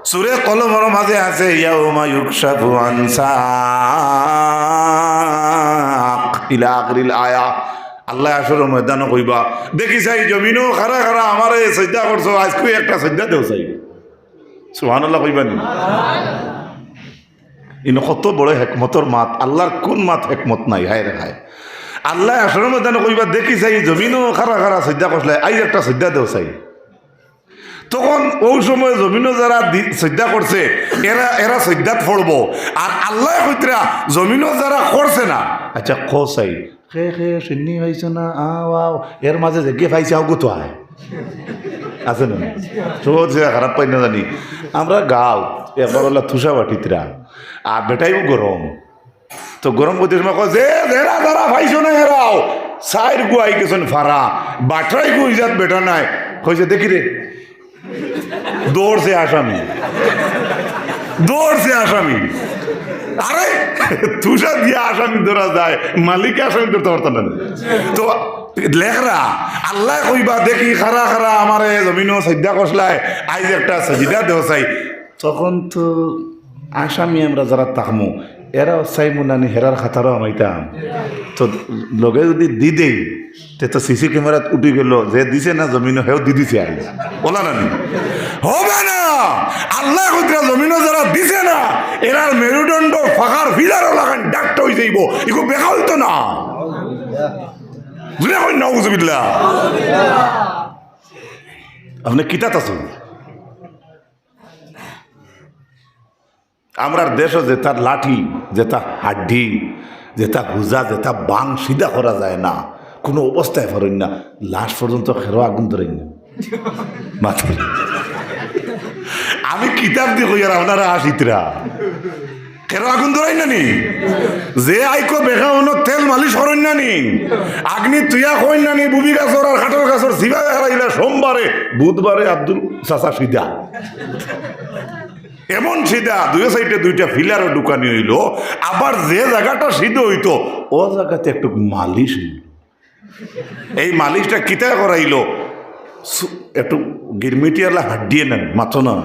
সুরে কলমর মাঝে আছে, ইয়াউমা ইউকশাফু আন সাক ইলা আখিরিল আয়া। আল্লায় হাশরর ময়দানো কইবা, দেখি চাই জমিনো খাড়া খাড়া আমারে সইজদা করছো, আইজকু একটা সইজদা দেও চাই। সুবহানাল্লাহ কইবা নি? ইনো কত বড় হেকমতর মাত, আল্লার কুন মাত হেকমত নাই, হায় রে হায়। আল্লায় হাশরর ময়দানো কইবা, দেখি চাই জমিনো খাড়া খাড়া সইজদা করছলায়, আইজ একটা সইজদা দেও চাই। তখন অউ সময় জমিনো যারা দি-, সইজদা করছে, এরা, এরা সইজদাত পড়বো। আর আল্লায় কইতরা, জমিনো যারা করছে না, আচ্ছা, কও চাই, খে খে, শিন্নি পাইছো না, আও আও, এর মাঝে যেগিয়ে পাইছে, আও গুতো আয়। আছে না? সহজ যে খারাপ পাই না জানি। আমরা গাঁও, একবার অলা তুষা বাটিতরা, আর বেটাইও গরম। তো গরম করতে সময় কয়, "যে, যেরা, যেরা পাইছো না, এরাও।" চাইর গু আই গেছইন ফারা, বাটরাই গু ইজাত বেটা নাই। কইছে, "দেখি রে।" দৌড়ছে আসামি। দৌড়ছে আসামি। আরে, তুষা দিয়া আসামি ধরা যায়, মালিকে আসামি ধরতে পারতো না। তো লেখরা, আল্লায় কইবা, দেখি খাড়া খাড়া আমারে জমিনো সইজদা করছলায়, আইজ একটা সইজদা দেও চাই। তখন তো আসামি আমরা যারা থাকমু, এরাও চাইমু নানি, হেরার খাতারও হামাইতাম। তো লগে যদি দি দেই, তে তো সিসি ক্যামেরাত উঠি গেল, যে দিছে না জমিনো, হেও দি দিছে আইজ। ওলা নানি? হবে না। আল্লায় কইতরা জমিনো যারা দিছে না, এরার মেরুদণ্ড ফাঁকার ফিলারও লাগান ডাক্তার অই যাইবো। ইগু বেকাল তো না। জুরে কই নাউজুবিল্লাহ। আপনে কিতাত আছইন? আমরার দেশো যেতা লাঠি, যেতা হাড্ডি, যেতা হুজা, যেতা বাং সিধা করা যায় না, কুনু অবস্থায় পারইন না, লাশ পর্যন্ত খেরো আগুন ধরইন না। মাথা। আমি কিতাব দি কই আর আপনারা আশিতরা। খেরো আগুন ধরইন না নি? যে আইকো বেকা অনো তেল মালিশ করইন না নি? আগ্নি তুইয়া কইন না নি? বুবি গাছর আর কাঠল গাছর সিবা হারাইলা সোমবারে, বুধবারে আব্দুল চাচা সিধা। এমন সিধা, দুইও সাইডে দুইটা ফিলারও ঢুকানি অইলো, আবার যে জাগাটা সিধা অইতো, অউ জাগাতে একটু মালিশ অইলো। এই মালিশটা কিতায় করাইলো? সু-, একটু গিরমিটিয়ালা হাড্ডিয়ে নেন, মাথো না।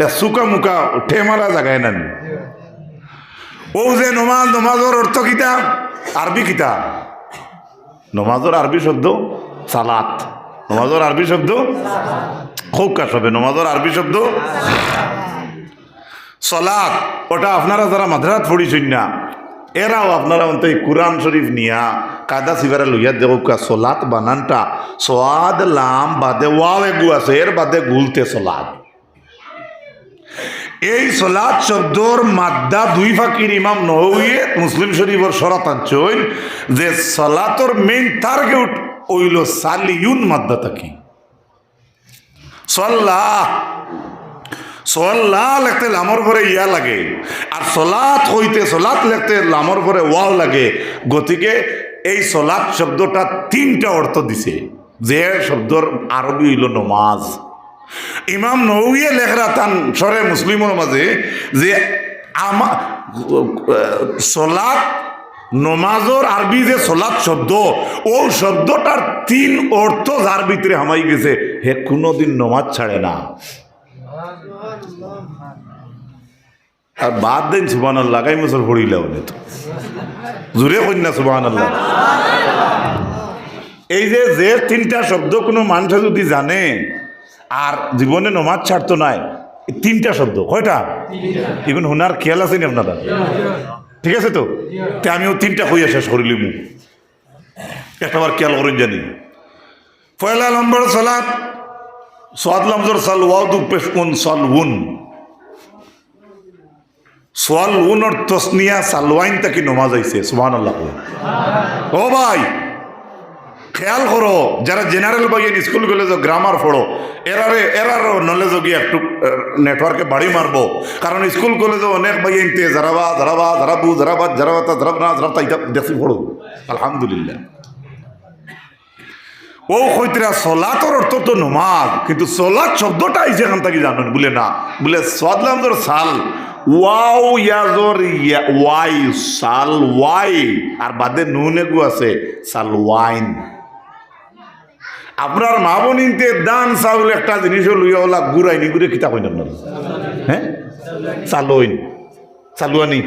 এ সুকা মুকা, ঠেমালা জাগায় নেন। অউ যে নমাজ, নমাজর অর্থ কিতা? আরবি কিতা? নমাজর আরবি শব্দ সালাত। নমাজর আরবি শব্দ? কউক্কা সবে, নমাজর আরবি শব্দ সলাত। ওটা আপনারা যারা মাদ্রাসাত পড়িছইন না, এরাও আপনারা অন্তত এই কুরআন শরীফ নিয়া কায়দা সিবারে লইয়া দেখউক্কা, সলাত বানানটা সওয়াদ লাম বাদে ওয়াও এগু আছে, এর বাদে গুলতে সলাত। এই সলাত শব্দর মাদ্দা দুই ফাকির ইমাম নওয়ীয়ে মুসলিম শরীফর শরাত আনছইন যে সলাতর main target অইলো সালিউন মাদ্দা থাকি। সল্লা, সল্লা লেখতে লামর পরে ইয়া লাগে, আর সলাত কইতে সলাত লেখতে লামর পরে ওয়াও লাগে। গতিকে এই সলাত শব্দটা তিনটা অর্থ দিছে। যে শব্দর আরবি অইলো নমাজ। ইমাম নওয়ীয়ে লেখরা তান শরহে মুসলিমর মাঝে যে আমা-, সলাত, নমাজর আরবি যে সলাত শব্দ, অউ শব্দটার তিন অর্থ যার ভিতরে হামাই গেছে, হে কুনুদিন নমাজ ছাড়ে না। আর বাদ দেইন সুবহানাল্লাহ, আগামী বছর পড়িলাও নে তো। জুরে কইন না সুবহানাল্লাহ। এই যে, যে তিনটা শব্দ কুনু মানষে যুদি জানে আর জীবনে নমাজ ছাড়তো নায়, এই তিনটা শব্দ, কয়টা? ইগুন হুনার খেয়াল আছে নি আপনারা? ঠিক আছে তো? তে আমি অউ তিনটা কইয়া শেষ করিলিমু। একটা বার খেয়াল করইন জানি। পয়লা নম্বর সলাত, সওয়াদ লামজর সাল, ওয়াও দুগ পেশ উন, সাল উন। সওয়াল উনর তসনিয়া সালওয়াইন থাকি নমাজ আইছে। সুবহানাল্লাহ। ও ভাই, খেয়াল করো, যারা general ভাইয়াইন স্কুল কলেজো grammar পড়ো, এরারে, এরারও knowledge-ও গিয়া একটু, আহ, network-এ বাড়ি মারবো। কারণ স্কুল কলেজো অনেক ভাইয়াইন্তে জারাবা, জারাবা, জারাবু, জারাবাত, জারাবাতা, জারাবনা, জারাবতা, ইতা দেখছি পড়ো। আলহামদুলিল্লাহ। ও কইতরা, সলাতর অর্থ তো নমাজ, কিন্তু সলাত শব্দটা আইছে এখান থাকি জানইন? বুলে, না। বুলে, সদ লাম জবর সাল, ওয়াও ইয়া জবর ইয়া, ওয়াই, সাল ওয়াই, আর বাদে নুন এগু আছে, সাল ওয়াইন। আপনার মা বইনতে ধান চাউল একটা জিনিসও লইয়া ওলা গুড়াইনি গুড়ে কিতা কইন আপনারা? হ্যাঁ, চালইন। চালুয়ানি।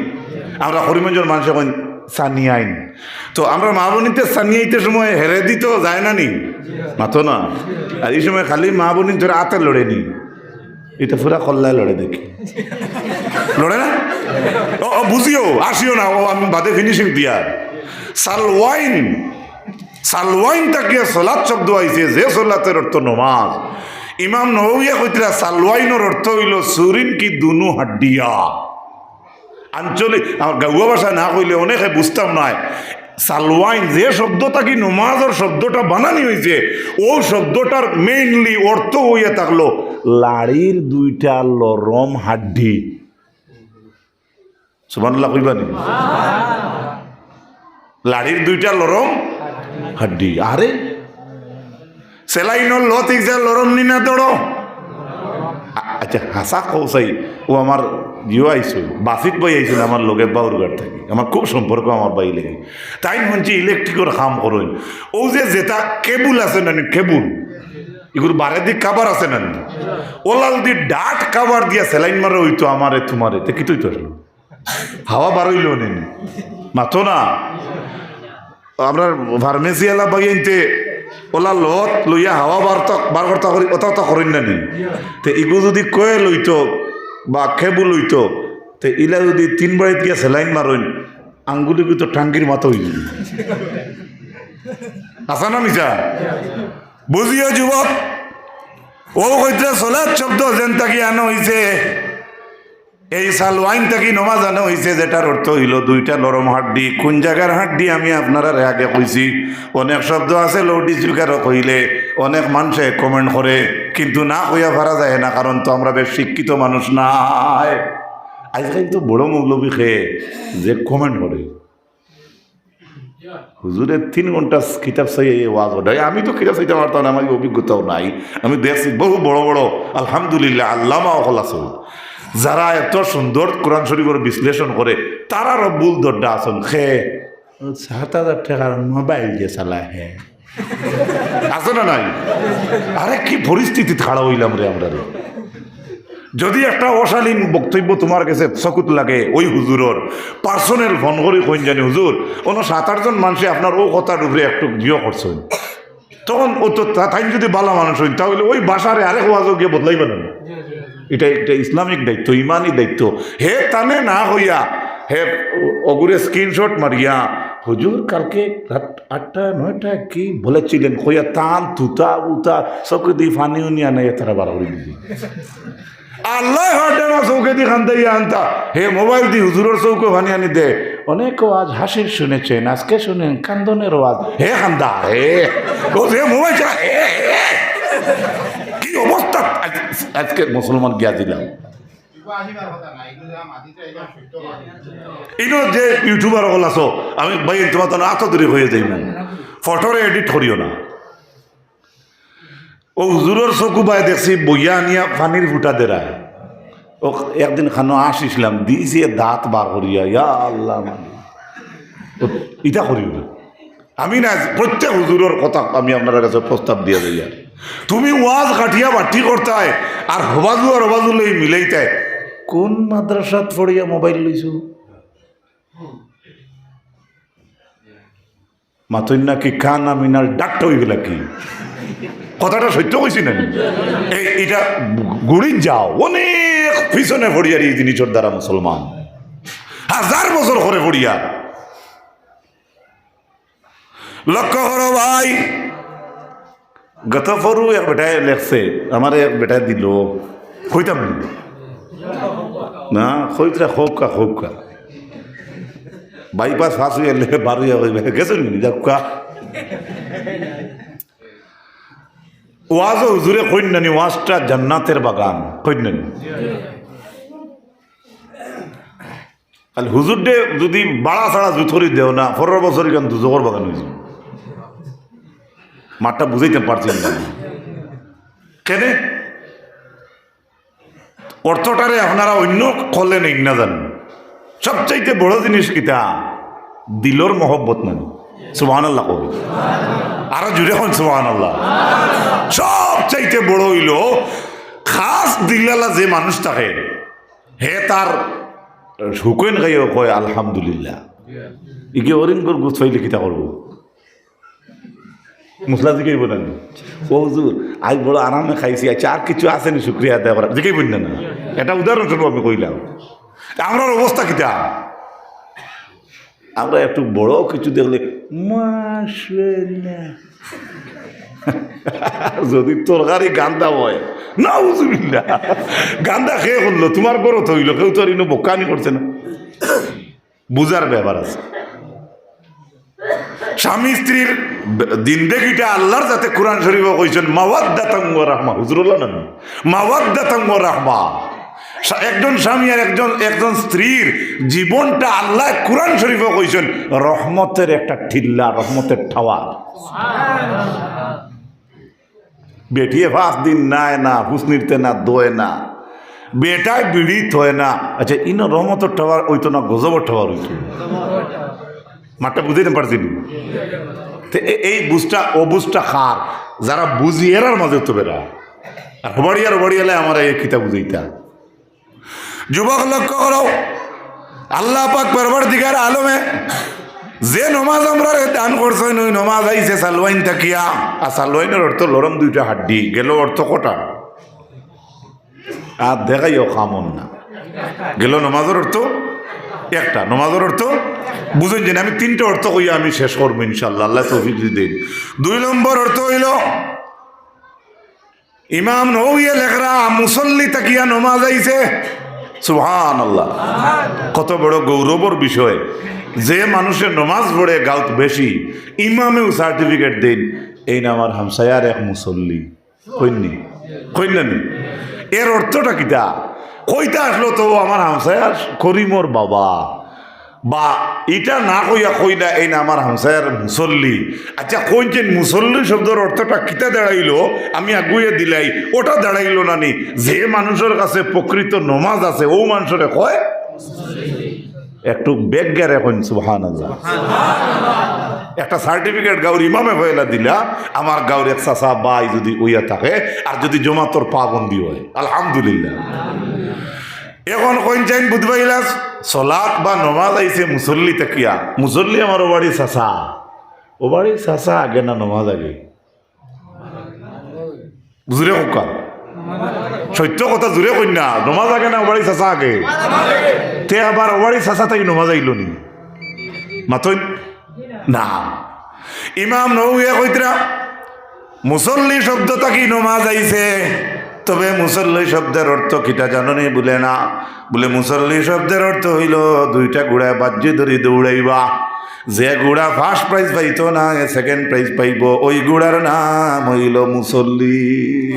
আমরা করিমগঞ্জর মানষে কইন সানিয়াইন। তো আমরা মা বইনতে সানিয়াইতে সময় হেরে দিত যায় না নি? মাতো না। আর এই সময় খালি মা বইন ধরে আতে লড়ে নি। ইটা পুরা কল্লায় লড়ে দেখি। লড়ে না? ও, ও, বুঝিও, আসিও না, ও আমি বাদে ফিনিশিং দিয়ার। সালওয়াইন, সালওয়াইন থাকিয়া সলাত শব্দ আইছে, যে সলাতের অর্থ নমাজ। ইমাম নববিয়ে কইতরা, সালওয়াইনর অর্থ অইলো সুরিন কি দুনু হাড্ডিয়া। আঞ্চলিক, আমার গাউয়া ভাষা না কইলে অনেকে বুঝতাম নায়। সালওয়াইন যে শব্দ থাকি নমাজর শব্দটা বানানি অইছে, ও শব্দটার mainly অর্থ অইয়া থাকলো লাড়ির দুইটা লরম হাড্ডি। সুবহানাল্লাহ কইবা নি? লাড়ির দুইটা লরম হাড্ডি। আরে, সেলাইনর লত ইকজা লরম নি না দড়ো? আ-, আচ্ছা, হাছা কও চাই, ও আমার ইয়ো আইছইন, বাসিত ভাই আইছইন আমার লগে বাউরঘাট থাকি, আমার খুব সম্পর্ক আমার ভাই লাগি। তাইন হুনছি ইলেকট্রিকর কাম করইন। ও যে যেটা কেবল আছে না নি, কেবল, ইগুর বারেদি কাভার আছে না নি, ওলাল দি ডাট কাভার দিয়া সেলাইন মারা অইতো আমারে তুমারে, তে কিতা অইতো আসলে? হাওয়া বার অইলো নি? মাতো না। আমরা ফার্মেসি আলা ভাইয়াইন্তে ওলা লত লইয়া হাওয়া বার ত-, বার করতা করি, অতা অতা করইন না নি? তে ইগু যদি কয়েল অইতো বা কেবল অইতো, তে ইলা যদি তিন বাড়িত গিয়া সেলাইন মারইন, আঙ্গুল ইগু তো টাঙ্গির মাথা অইযিবো। হাছা না মিছা? বুঝিও যুবক, ও কইতরা সলাত শব্দ যেন থাকি আনা অইছে, এই সালওয়াইন থাকি নমাজ আনা অইছে, যেটার অর্থ অইলো দুইটা নরম হাড্ডি। কুন জাগার হাড্ডি আমি আপনারারে আগে কইছি। অনেক শব্দ আছে লাউড স্পিকারো কইলে অনেক মানষে comment করে, কিন্তু না কইয়া পারা যায় না, কারণ তো আমরা বেশ শিক্ষিত মানুষ নায়। আইজকাইল তো বড় মৌলবি খে যে comment করে। হুজুরে তিন ঘন্টা কিতাব চাইয়া এই ওয়াজ অডায়। আমি তো কিতাব চাইতাম পারতাম না, আমার অভিজ্ঞতাও নাই। আমি দেখছি বহু বড় বড়, আলহামদুলিল্লাহ, আল্লামা অকল আছে, যারা এত সুন্দর কোরআন শরীফর বিশ্লেষণ করে, তারারও ভুল দরডা আছইন। খে সাত হাজার টেকার মোবাইল যে চালায় হে। আছে না নাই? আরে কি পরিস্থিতিত খাড়া অইলাম রে আমরা রে। যদি একটা অশালীন বক্তব্য তুমার গেছে চকুত লাগে, ওই হুজুরর personal ফোন করি কইন জানি, "হুজুর, অনো সাত আটজন মানষে আপনার ও কথার উপরে একটু জিও করছইন।" তখন ও তো তা-, তাইন যদি বালা মানুষ অইন, তা অইলে ওই ভাষারে আরেক ওয়াজো গিয়া বদলাইবা না। এটা একটা ইসলামিক দায়িত্ব, ইমানি দায়িত্ব। হে তানে না কইয়া, হে অগুরে screenshot মারিয়া, "হুজুর, কালকে রাত আটটা, নয়টা কি বলেছিলেন?" কইয়া তান তুতা উতা চকুদি পানি উনি আনাইয়া তারা বার করি দিছে। আল্লায় হারডে না চকুদি কান্দাইয়া আনতা। হে মোবাইল দি হুজুরর চকুদি পানি আনি দে। অনেক ওয়াজ হাসির শুনেছেন, আজকে শুনেন কান্দনের ওয়াজ। হে কান্দা, হে। ও যে মোবাইল ছাড়া, হে, হে। কি অবস্থা আজ-, আজকে মুসলমান গিয়া দিলাম। ইনো যে YouTuber অকল আছো, আমি ভাই তুমার তো আত ধরি অইয়া যাইমু। ফটোরে edit করিও না। ও হুজুরর চকু বায় দেখছি, বইয়া আনিয়া পানির ফুটা দেরায়। ও একদিন খানো আসিছিলাম, দিছে দাঁত বার করিয়া, ইয়া আল্লাহ, মানে। ও, ইটা করিও না। আমি না, প্রত্যেক হুজুরর কথা আমি আপনারার কাছে প্রস্তাব দিয়া যাই আর। তুমি ওয়াজ কাটিয়া বাটি করতায়, আর হবাজু আর হবাজু লই মিলাইতায়। কোন মাদ্রাসাত পড়িয়া মোবাইল লইছো? মাতইন না কি কানা মিনাল ডাক্তার অইগেলা কি? কথাটা সত্য কইছি না? এই, এটা গুড়িত যাও, অনেক পিছনে পড়িয়ার এই জিনিসর দ্বারা মুসলমান। হাজার বছর করে পড়িয়ার। লক্ষ্য করো ভাই, গত পরু এক বেটায় লেখছে, আমারে এক বেটায় দিল, কইতাম নি? না, কইতরা কউক্কা, কউক্কা। বাইপাস পাস অইয়া লেখে বার অইয়া কইবে, "গেছইন নি, যাউক্কা।" ওয়াজো হুজুরে কইন না নি, ওয়াজটা জান্নাতের বাগান, কইন না নি? খালি হুজুররে যদি বাড়া ছাড়া জুত করি দেও না, পরের বছর ইখান দুজখর বাগান অইযিবো। মাতটা বুঝাইতাম পারছি না। কেনে? অর্থটারে আপনারা অন্য কলে নেইন না জানো। সবচাইতে বড় জিনিস কিতা? দিলর মহব্বত নানি। সুবহানাল্লাহ কও। আরো জোরে কইন সুবহানাল্লাহ। সবচাইতে বড় অইলো খাছ দিলালা যে মানুষ থাকে, হে তার হুকইন খাইও কয় আলহামদুলিল্লাহ। ইগে অরিন গর গুছ পাইলে কিতা করবো? মুসলা জিকাইবো না নি? ও হুজুর, আজ বড় আরামে খাইছি, আচ্ছা আর কিছু আছে নি শুকরিয়া আদায় করার? জিকাইবো না নি? এটা উদাহরণস্বরূপ আমি কইলাম। তা আমরার অবস্থা কিতা? আমরা একটু বড় কিছু দেখলে মাশাআল্লাহ। যদি তরকারি গান্দা হয়, নাউজুবিল্লাহ, গান্দা কে করলো? তুমার ঘরো তো অইলো, কেউ তো আর ইনো বকানি করছে না। বুঝার ব্যাপার আছে। স্বামী স্ত্রীর জিন্দেগিটা আল্লাহর যাতে কোরআন শরীফে কইছেন, মাওয়াদ্দাতান ওয়া রাহমা, হুজুর অইলা না? মাওয়াদ্দাতান ওয়া রাহমা। সা-, একজন স্বামী আর একজন, একজন স্ত্রীর জীবনটা আল্লাহ কোরআন শরীফে কইছেন রহমতের একটা ঠিল্লা, রহমতের ঠাওয়া। বেটিয়ে পাঁচ দিন নায় না, হুসনিরতে না, দোয় না, বেটায় বিড়ি থয় না। আচ্ছা, ইনো রহমতর ঠাওয়ার অইতো না, গজবর ঠাওয়ার অইতো? মাতটা বুঝাইতাম পারছি নি? তে এ-, এই বুঝটা, অবুঝটা কার? যারা বুঝি এরার মাঝে তো বেড়া। আর হবাড়িয়ার হবাড়িয়ালে আমার এই কিতা বুঝাইতা? যুবক লক্ষ্য করো, আল্লাহ পাক পরওয়ারদিগার আলমে যে নমাজ আমরারে দান করছইন, ওই নমাজ আইছে সালওয়াইন থাকিয়া। আর সালওয়াইনর অর্থ লরম দুইটা হাড্ডি, গেল অর্থ কটা? আর দেখাইও কামন না। গেল নমাজর অর্থ একটা, নমাজর অর্থ বুঝইন যে আমি তিনটা অর্থ কইয়া আমি শেষ করবো ইনশাআল্লাহ, আল্লাহ তৌফিক যদি দেন। দুই নম্বর অর্থ অইলো ইমাম নওয়ীয়ে লেখরা মুসল্লি থাকিয়া নমাজ আইছে। সুবহানাল্লাহ। কত বড় গৌরবর বিষয় যে মানুষে নমাজ পড়ে গাউত বেশি, ইমামেও সার্টিফিকেট দেন, "এইন আমার হামসায়ার এক মুসল্লি।" কইন নি? কইন না নি? এর অর্থটা কিতা? কইতা আসলো তো আমার হামসায়ার করিমর বাবা। বা ইটা না কইয়া কইলা, "এইন আমার হামসায়ার মুসল্লি।" আচ্ছা, কইন যে মুসল্লি শব্দর অর্থটা কিতা দাঁড়াইলো? আমি আগুয়ে দিলাই, ওটা দাঁড়াইলো না নি? যে মানুষর কাছে প্রকৃত নমাজ আছে, ও মানুষরে কয় একটু বেগগারে কইন সুবহানাল্লাহ। একটা সার্টিফিকেট গাউর ইমামে পয়লা দিলা, আমার গাউর এক চাচা ভাই যদি অইয়া থাকে, আর যদি জমাতর পাবন্দি হয়, আলহামদুলিল্লাহ। এখন কইন চাইন বুধবাইলা সলাত বা নমাজ আইছে মুসল্লি থাকিয়া। মুসল্লি আমার ওবাড়ি চাচা। ওবাড়ি চাচা আগে না নমাজ আগে? জুরে কউক্কা। সত্য কথা জুরে কইন না। নমাজ আগে না ওবাড়ি চাচা আগে? তে আবার ওবাড়ি চাচা তাই নমাজ আইলো নি? মাতইন না। ইমাম নওয়ীয়ে কইতরা, মুসল্লি শব্দ থাকি নমাজ আইছে, তবে মুসল্লি শব্দের অর্থ কিতা জানো নি? বুলে না। বুলে, মুসল্লি শব্দের অর্থ অইলো দুইটা ঘুড়ায় বাজ্জি ধরি দৌড়াইবা। যে ঘুড়া ফার্স্ট প্রাইজ পাইতো না, এ সেকেন্ড প্রাইজ পাইবো, ওই ঘুড়ার নাম অইলো মুসল্লি।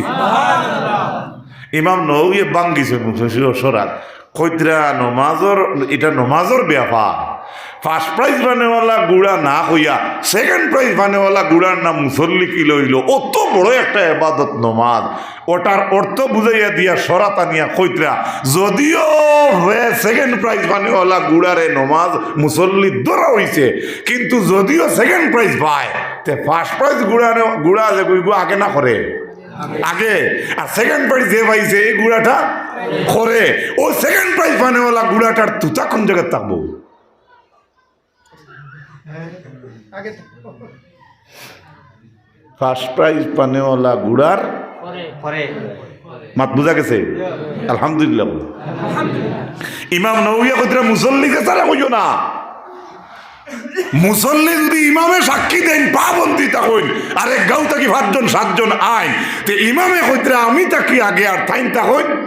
ইমাম নওয়ীয়ে ভাঙ্গিছে মুসল্লি শরাত। কইতরা নমাজর, ইটা নমাজর ব্যাপার। ফার্স্ট প্রাইজ পানেওয়ালা ঘুড়া না কইয়া সেকেন্ড প্রাইজ পানেওয়ালা ঘুড়ার নাম মুসল্লি কিলা অইলো? অত বড় একটা এবাদত নমাজ, ওটার অর্থ বুঝাইয়া দিয়া শরাত আনিয়া কইতরা, যদিও হে সেকেন্ড প্রাইজ পানেওয়ালা ঘুড়ারে নমাজ মুসল্লি ধরা অইছে, কিন্তু যদিও সেকেন্ড প্রাইজ পায়, তে ফার্স্ট প্রাইজ ঘুড়া নে-, ঘুড়া যে কইবো আগে না করে? আগে। আর সেকেন্ড প্রাইজ যে পাইছে, এই ঘুড়াটা করে। ও সেকেন্ড প্রাইজ পানেওয়ালা ঘুড়াটার তুতা কোন জাগাত থাকবো? ফার্স্ট প্রাইজ পানেওয়ালা ঘুড়ার মাত বুঝা গেছে? আলহামদুলিল্লাহ বলো। ইমাম নওয়ীয়ে কইতরা মুসল্লি যে তারা কইও না। মুসল্লি যদি ইমামে সাক্ষী দেন, পাবন্দি থাকইন, আর এক গাঁও থাকি পাঁচজন সাতজন আইন, তে ইমামে কইতরা আমি থাকি আগে আর তাইন থাকইন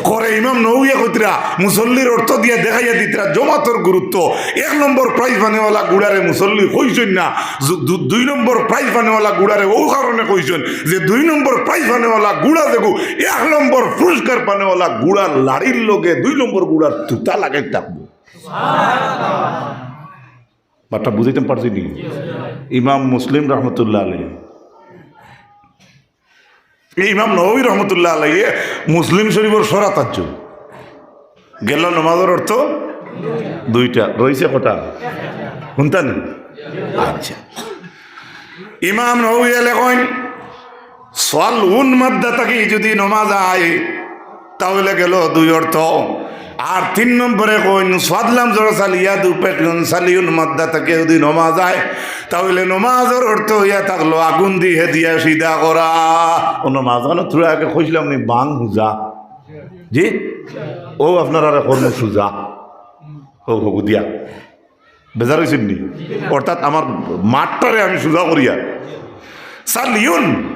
করে। ইমাম নওয়ীয়ে কইতরা মুসল্লির অর্থ দিয়া দেখাইয়া দিতরা জমাতর গুরুত্ব। এক নম্বর প্রাইজ পানেওয়ালা ঘুড়ারে মুসল্লি কইছইন না, দু-, দু-, দুই নম্বর প্রাইজ পানেওয়ালা ঘুড়ারে ও কারণে কইছইন যে দুই নম্বর প্রাইজ পানেওয়ালা ঘুড়া যেগু এক নম্বর পুরস্কার পানেওয়ালা ঘুড়ার লাড়ির লগে দুই নম্বর ঘুড়ার তুতা লাগাই থাকবো। বাট্টা বুঝাইতাম পারছি নি? ইমাম মুসলিম রহমতুল্লাহ আলাইহি। ইমাম নববী রহমতুল্লাহ আলাইহি মুসলিম শরীফর শরা তাজ্জুব। গেল নমাজর অর্থ দুইটা, রইছে কটা? হুনতা নি? আচ্ছা, ইমাম নববী লেখইন, সল উন মাদ্দা থাকি যদি নমাজ আয়, তাহলে গেল দুই অর্থ। আর তিন নম্বরে কইন, সাদলাম জোর সালিয়া দুপেকুন সালিউন মাদ্দা থাকি যদি নমাজ আয়, তাহলে নমাজর অর্থ হইয়া থাকলো আগুন দি হেদিয়া সিধা করা। ও নমাজ, মানে, থুড়া আগে কইছিলাম নি, বাং হুজা। জি? ও আপনারা রে কর্ম সুজা। ও হবু দিয়া। বেজার হইছেন নি? অর্থাৎ আমার মাঠটারে আমি সুজা করিয়া। সালিউন।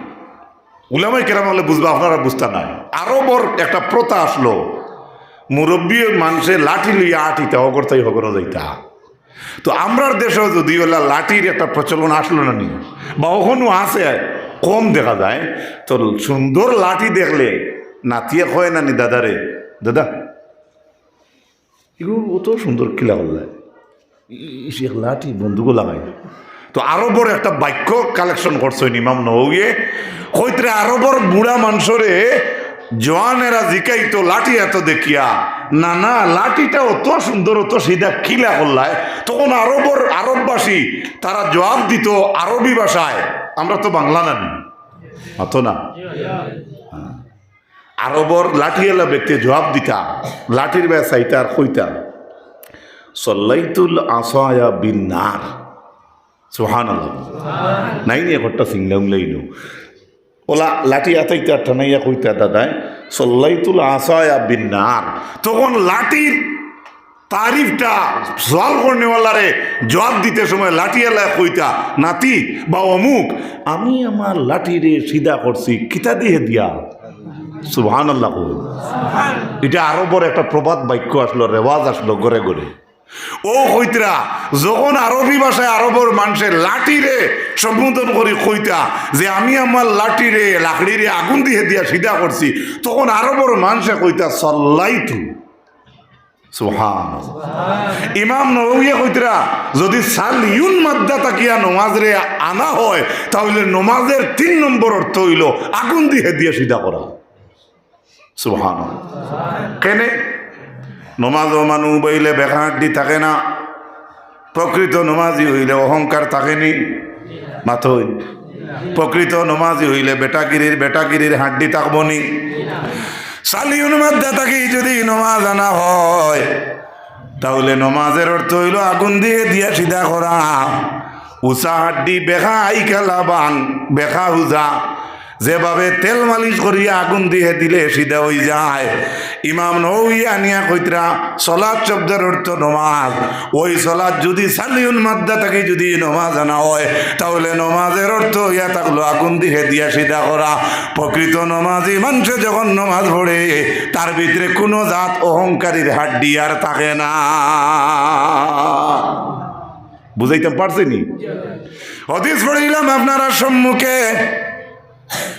উলামায়ে কেরাম হকলে বুঝবা, আপনারা বুঝতা নাই। আরবর একটা প্রথা আসলো, মুরব্বী মানষে লাঠি লইয়া আটিতা, হগর তাই হগরো যাইতা। তো আমরার দেশেও যদি ওলা লাঠির একটা প্রচলন আসলো না নি, বা ওখানেও আছে, কম দেখা যায়, তো সুন্দর লাঠি দেখলে নাতিয়ে কয় না নি দাদারে, "দাদা, এগুলো অত সুন্দর কিলা করলে?" ই-, ই-, শেখ লাঠি বন্দুকও লাগাই। তো আরবর একটা বাক্য কালেকশন করছইন ইমাম নববীয়ে। কইতরা আরবর বুড়া মানষরে জোয়ানেরা জিকাইতো লাঠি এত দেখিয়া, "না, না, লাঠিটা অত সুন্দর, অত সিধা কিলা করলায়?" তখন আরবর, আরববাসী তারা জবাব দিত আরবি ভাষায়, আমরা তো বাংলা নানি, মাতো না। হ্যাঁ। আরবর লাঠিআলা ব্যক্তি জবাব দিতা, লাঠির বায় চাইতা আর কইতা, "সল্লাইতুল আসায়া বিন নার।" সুবহানাল্লাহ। নাই নি একটা সিংলা উংলাইলো। ওলা লাঠি আতাইতা টানাইয়া কইতা, "দাদায়, সল্লাইতুল আসায়া বিন নার।" তখন লাঠির তারিফটা সওয়াল করনেওয়ালারে জবাব দিতে সময় লাঠিআলায় কইতা, "নাতি বা অমুক, আমি আমার লাঠিরে সিধা করছি কিতা দি হেদিয়া?" সুবহানাল্লাহ কও। ইটা আরবর একটা প্রবাদ বাক্য আসলো, রেওয়াজ আসলো ঘরে ঘরে। ও কইতরা, যখন আরবি ভাষায় আরবর মানষে লাঠিরে সম্বোধন করি কইতা যে, "আমি আমার লাঠিরে, লাকড়িরে আগুন দি হেদিয়া সিধা করছি", তখন আরবর মানষে কইতা, "সল্লাইতু।" সুবহানাল্লাহ। ইমাম নববীয়ে কইতরা, যদি সালিউন মাদ্দা থাকিয়া নমাজরে আনা হয়, তাহলে নমাজের তিন নম্বর অর্থ হইল আগুন দি হেদিয়া সিধা করা। সুবহানাল্লাহ। কেনে? নমাজও মানু বইলে বেকা হাড্ডি থাকে না। প্রকৃত নমাজি হইলে অহংকার থাকে নি? মাতইন। প্রকৃত নমাজি হইলে বেটাগিরির, বেটাগিরির হাড্ডি থাকবো নি? সালিউন মাদ্দা থাকি যদি নমাজ আনা হয়, তাহলে নমাজের অর্থ হইল আগুন দি হেদিয়া সিধা করা। উষা হাড্ডি বেকা আইকালা বাং, বেকা হুজা, যেভাবে তেল মালিশ করিয়া আগুন দি হেদিলে সিধা হই যায়। ইমাম নববী আনিয়া কইতরা, সলাৎ শব্দের অর্থ নমাজ। ওই সলাৎ যদি সালিউন মাদ্দা থাকি যদি নমাজ আনা হয়, তাহলে নমাজের অর্থ হইয়া থাকলো আগুন দি হেদিয়া সিধা করা। প্রকৃত নমাজি মানষে যখন নমাজ পড়ে, তার ভিতরে কোনো জাত অহংকারীর হাড্ডি আর থাকে না। বুঝাইতাম পারছি নি? হাদিস পড়িলাম আপনারা সম্মুখে,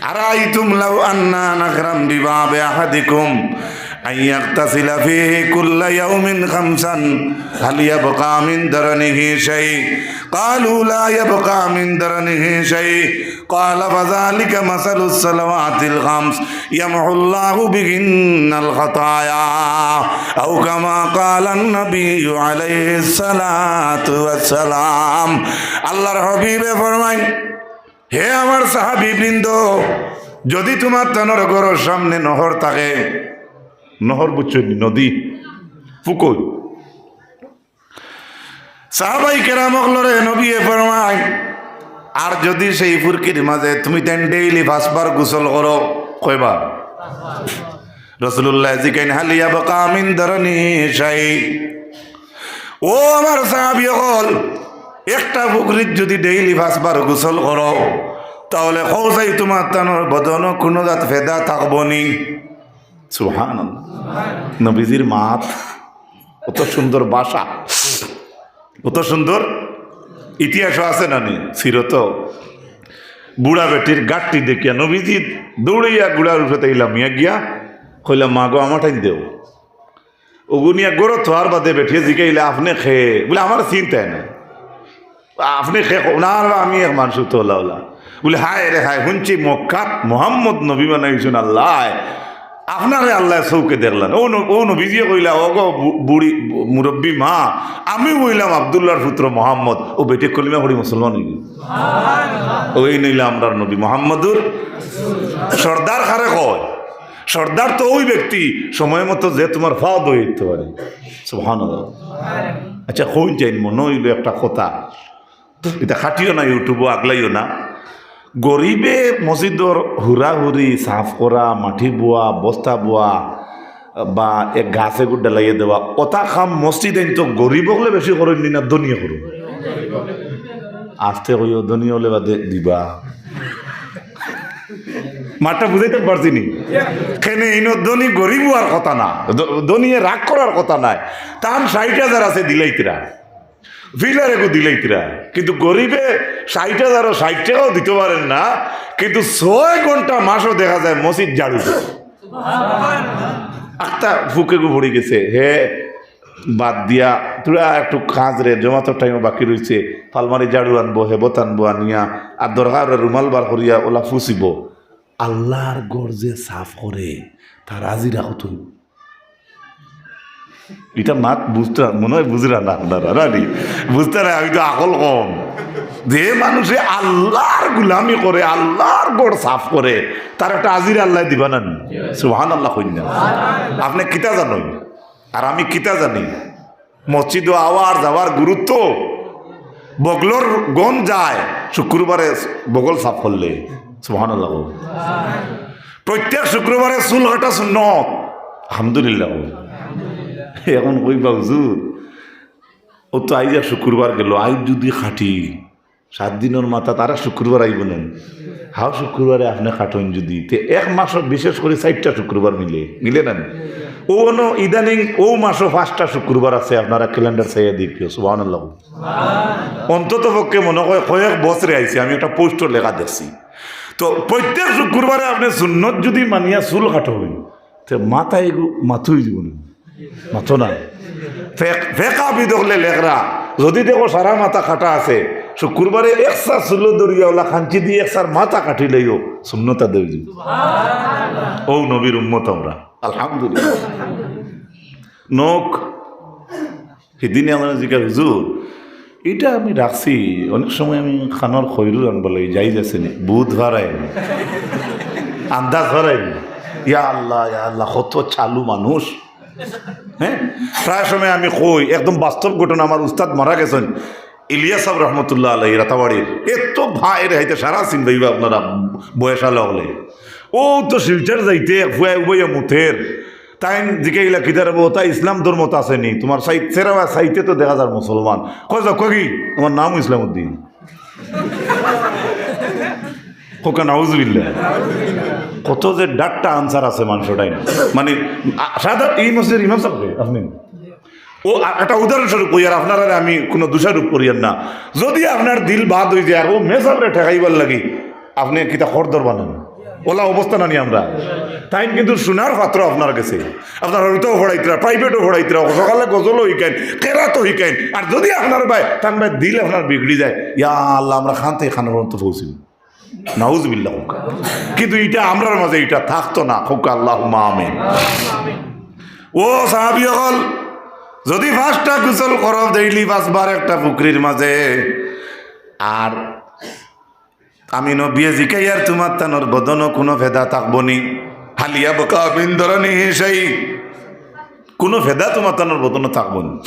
"আরাআইতুম লাউ আন্না নাখরাম বিবাবি আহাদিকুম আন ইয়াগতাসিলা ফীহি কুল্লা ইয়াউমিন খামসান, হাল ইয়াবকা মিন দারানিহি শাই?" ক্বালু, "লা ইয়াবকা মিন দারানিহি শাই।" قال: فذلك مثل الصلوات الخمس يمحو الله بهن الخطايا، أو كما قال النبي عليه الصلاة والسلام। আল্লাহর হাবিবে ফরমাইন, হে আমার সাহাবীবৃন্দ, যদি তুমার তানর ঘরর সামনে নহর থাকে, নহর বুঝছো নি? নদী, পুকুর, সাহাবাই কেরাম অকলরে নবীয়ে ফরমাইন, আর যদি সেই ফুরকির মাঝে তুমি তাইন ডেইলি পাঁচবার গোসল করো, কয়বার? রাসূলুল্লাহ জিকাইন, হাল ইয়াবকা মিন দারানিহি শাই? ও আমার সাহাবী অকল, একটা ফুকরিত যদি ডেইলি পাঁচবার গোসল করো, তাহলে কও চাই তুমার তানর বদনো কোনো জাত ফেদা থাকবো নি? সুবহানাল্লাহ। নবীজির মাত, অত সুন্দর ভাষা, অত সুন্দর ইতিহাসও আছে না নি? সিরত বুড়া বেটির গাট্টি দেখিয়া নবীজি দৌড়াইয়া ঘুড়ার উপরে তাই লামিয়া গিয়া কইলা, "মা গো, আমার ঠাইন দেও।" ওগুনিয়া গরো থোয়ার বাদে বেটিয়ে জিকাইলে, "আপনে খে?" বলে, "আমার চিন্তায় না।" আপনে খে কও না, আর আমি এক মানুষ তো ওলা ওলা। বলে, "হায় রে হায়, হুনছি মক্কাত মোহাম্মদ নবী বানাইছইন আল্লায়, আপনারে আল্লায় চউখে দেখলা না।" ও ন-, ও নবীজিয়ে কইলা, "ও গো বু-, বুড়ি, বু-, মুরব্বী মা, আমি অইলাম আব্দুল্লাহর পুত্র মোহাম্মদ।" ও বেটে কলিমা পড়ি মুসলমান অইগেল। ওই নইলা আমরার নবী মোহাম্মদুর। সর্দার কারে কয়? সর্দার তো ওই ব্যক্তি, সময় মতো যে তুমার ফাও ধইতে পারে। সুবহানাল্লাহ। আচ্ছা, কইন যাইন, মনো অইলো একটা কথা, ইতা কাটিও না, YouTube-ও আগলাইও না। গরিবে মসজিদর হুড়াহুড়ি, সাফ করা, মাটি বোয়া, বস্তা বোয়া, বা এক গাছ এগুর ডালাইয়া দেওয়া, অতা কাম মসজিদ আইন তো গরিব অকলে বেশি করইন নি না ধনী করইন? আস্তে কইও, ধনী অকলে বাদে দিবা। মাতটা বুঝাইতাম পারছি নি? কেনে ইনো ধনী গরিব অওয়ার কথা না, ধ-, ধনীয়ে রাগ করার কথা নায়। তান ষাইট হাজার আছে দিলাইতরা, ফিলার এগু দিলাইতরা, কিন্তু গরিবে ষাইট হাজারও ষাইট টেকাও দিতো পারের না, কিন্তু ছয় ঘন্টা মাসো দেখা যায় মসজিদ ঝাড়ু দেয়। আখতা ফুকেগু পড়ি গেছে, হে বাদ দিয়া তুরা একটু কাজ রে, জমাতর টাইমও বাকি রইছে, ফালমারি ঝাড়ু আনবো, হেবত আনবো আনিয়া, আর দরকার অইলে রুমাল বার করিয়া ওলা ফুসিবো। আল্লার ঘর যে সাফ করে, তার হাজিরা কত? ইটা মাত বুঝতা, মনো অয় বুঝরা না আপনারা, না নি? বুঝতা না, আমি তো আকল কম। যে মানুষে আল্লার গুলামি করে, আল্লার ঘর সাফ করে, তার একটা হাজিরা আল্লায় দিবা না নি? সুবহানাল্লাহ কইন না। আপনে কিতা জানইন? আর আমি কিতা জানি? মসজিদো আওয়ার যাওয়ার গুরুত্ব, বগলর গন্ধ যায় শুক্রবারে বগল সাফ করলে। সুবহানাল্লাহ। প্রত্যেক শুক্রবারে চুল কাটা সুন্নত। আলহামদুলিল্লাহ। এখন কইবা, "হুজুর, ও তো আইজ এক শুক্রবার গেল, আইজ যুদি কাটি, সাত দিনর মাথাত আরক শুক্রবার আইবো না?" হাও, শুক্রবারে আপনে কাটইন যুদি, তে এক মাসো বিশেষ করি চাইরটা শুক্রবার মিলে, মিলে না নি? ও অনো ইদানিং ও মাসো পাঁচটা শুক্রবার আছে, আপনারা ক্যালেন্ডার চাইয়া দেখিও, সুবহানাল্লাহ। অন্তত পক্ষে মনো অয় কয়েক বছরে আইছে, আমি একটা পোস্টর লেখা দেখছি। তো প্রত্যেক শুক্রবারে আপনে সুন্নত যুদি মানিয়া চুল কাটইন, তে মাথা এগু মাথুই দিব না, মাথো না। ফেক-, ফেকা বিদ অকলে লেখরা, যুদি দেখো সারা মাথা কাটা আছে, শুক্রবারে একসা চুলো ধরিয়া ওলা কাঞ্চি দি একসার মাথা কাটিলেও সুন্নত আদায় অইযিবো। ও নবীর উম্মত আমরা, আলহামদুলিল্লাহ। নখ হিদিনে আমরা জিজ্ঞাসা, "হুজুর, ইটা আমি রাখছি, অনেক সময় আমি কানর খইরুর আনবার লাগি যাই যাচ্ছে নি, বুধবার আইন, আন্দাজ বাড়াইন।" ইয়া আল্লাহ, ইয়া আল্লাহ, কত চালু মানুষ। হ্যাঁ, প্রায় সময় আমি কই, একদম বাস্তব ঘটনা, আমার উস্তাদ মারা গেছেন, ইলিয়াস সাহেব রহমতুল্লাহ আলাইহি রাতাবাড়ির, এত ভাই রে, হাইতে সারা চিন ভাইবা আপনারা বয়স আলা হলে। ও তো শিলচর যাইতে এক ফুয়া উবাইয়া মুতের, তাইন জিকাইলা, "কিতা রে বা, তা ইসলাম ধর্মত আছে নি? তুমার সাই-, চেহারা সাইতে তো দেখা যার মুসলমান।" কয়, "যাও, কয় কি? আমার নাম ইসলাম উদ্দিন।" কউক্কা নাউজুবিল্লাহ। কত যে ডাট্টা আনসার আছে মানুষটাই না। মানে, আ, সাধারণ এই মসজিদের ইমাম সাহেব কে, আপনে? ও, আ, একটা উদাহরণস্বরূপ কই, আর আপনারারে আমি কোনো দোষারোপ করিয়ার না। যুদি আপনার দিল বাদ অইযায়, আর ও মেসাবরে ঠেকাইবার লাগি আপনে কিতা খর ধরবা না? ওলা অবস্থা না নি আমরা? তাইন কিন্তু সোনার পাত্র আপনার গেছে। আপনার হরুতাও পড়াইতরা, প্রাইভেটও পড়াইতরা, সকালে গজলও হিকাইন, কেরাতও হিকাইন। আর যুদি আপনার ভাই, তান ভাই দিল আপনার বিগড়ি যায়, ইয়া আল্লাহ, আমরা খান থাকি খানর মতো পৌঁছিব। নাউজুবিল্লাহ কউক্কা। কিন্তু ইটা আমরার মাঝে ইটা থাকতো না, কউক্কা আল্লাহুম্মা আমিন। ও সাহাবী অকল, যুদি পাঁচটা গোসল করো daily পাঁচবার একটা পুকুরির মাঝে, আর আমি নবিয়ে জিকাইয়ার তুমার তানর বদনো কুনু ফেদা থাকবো নি? হাল ইয়াবকা মিন দারানিহি শাই? কুনু ফেদা তুমার তানর বদনো থাকবো নি?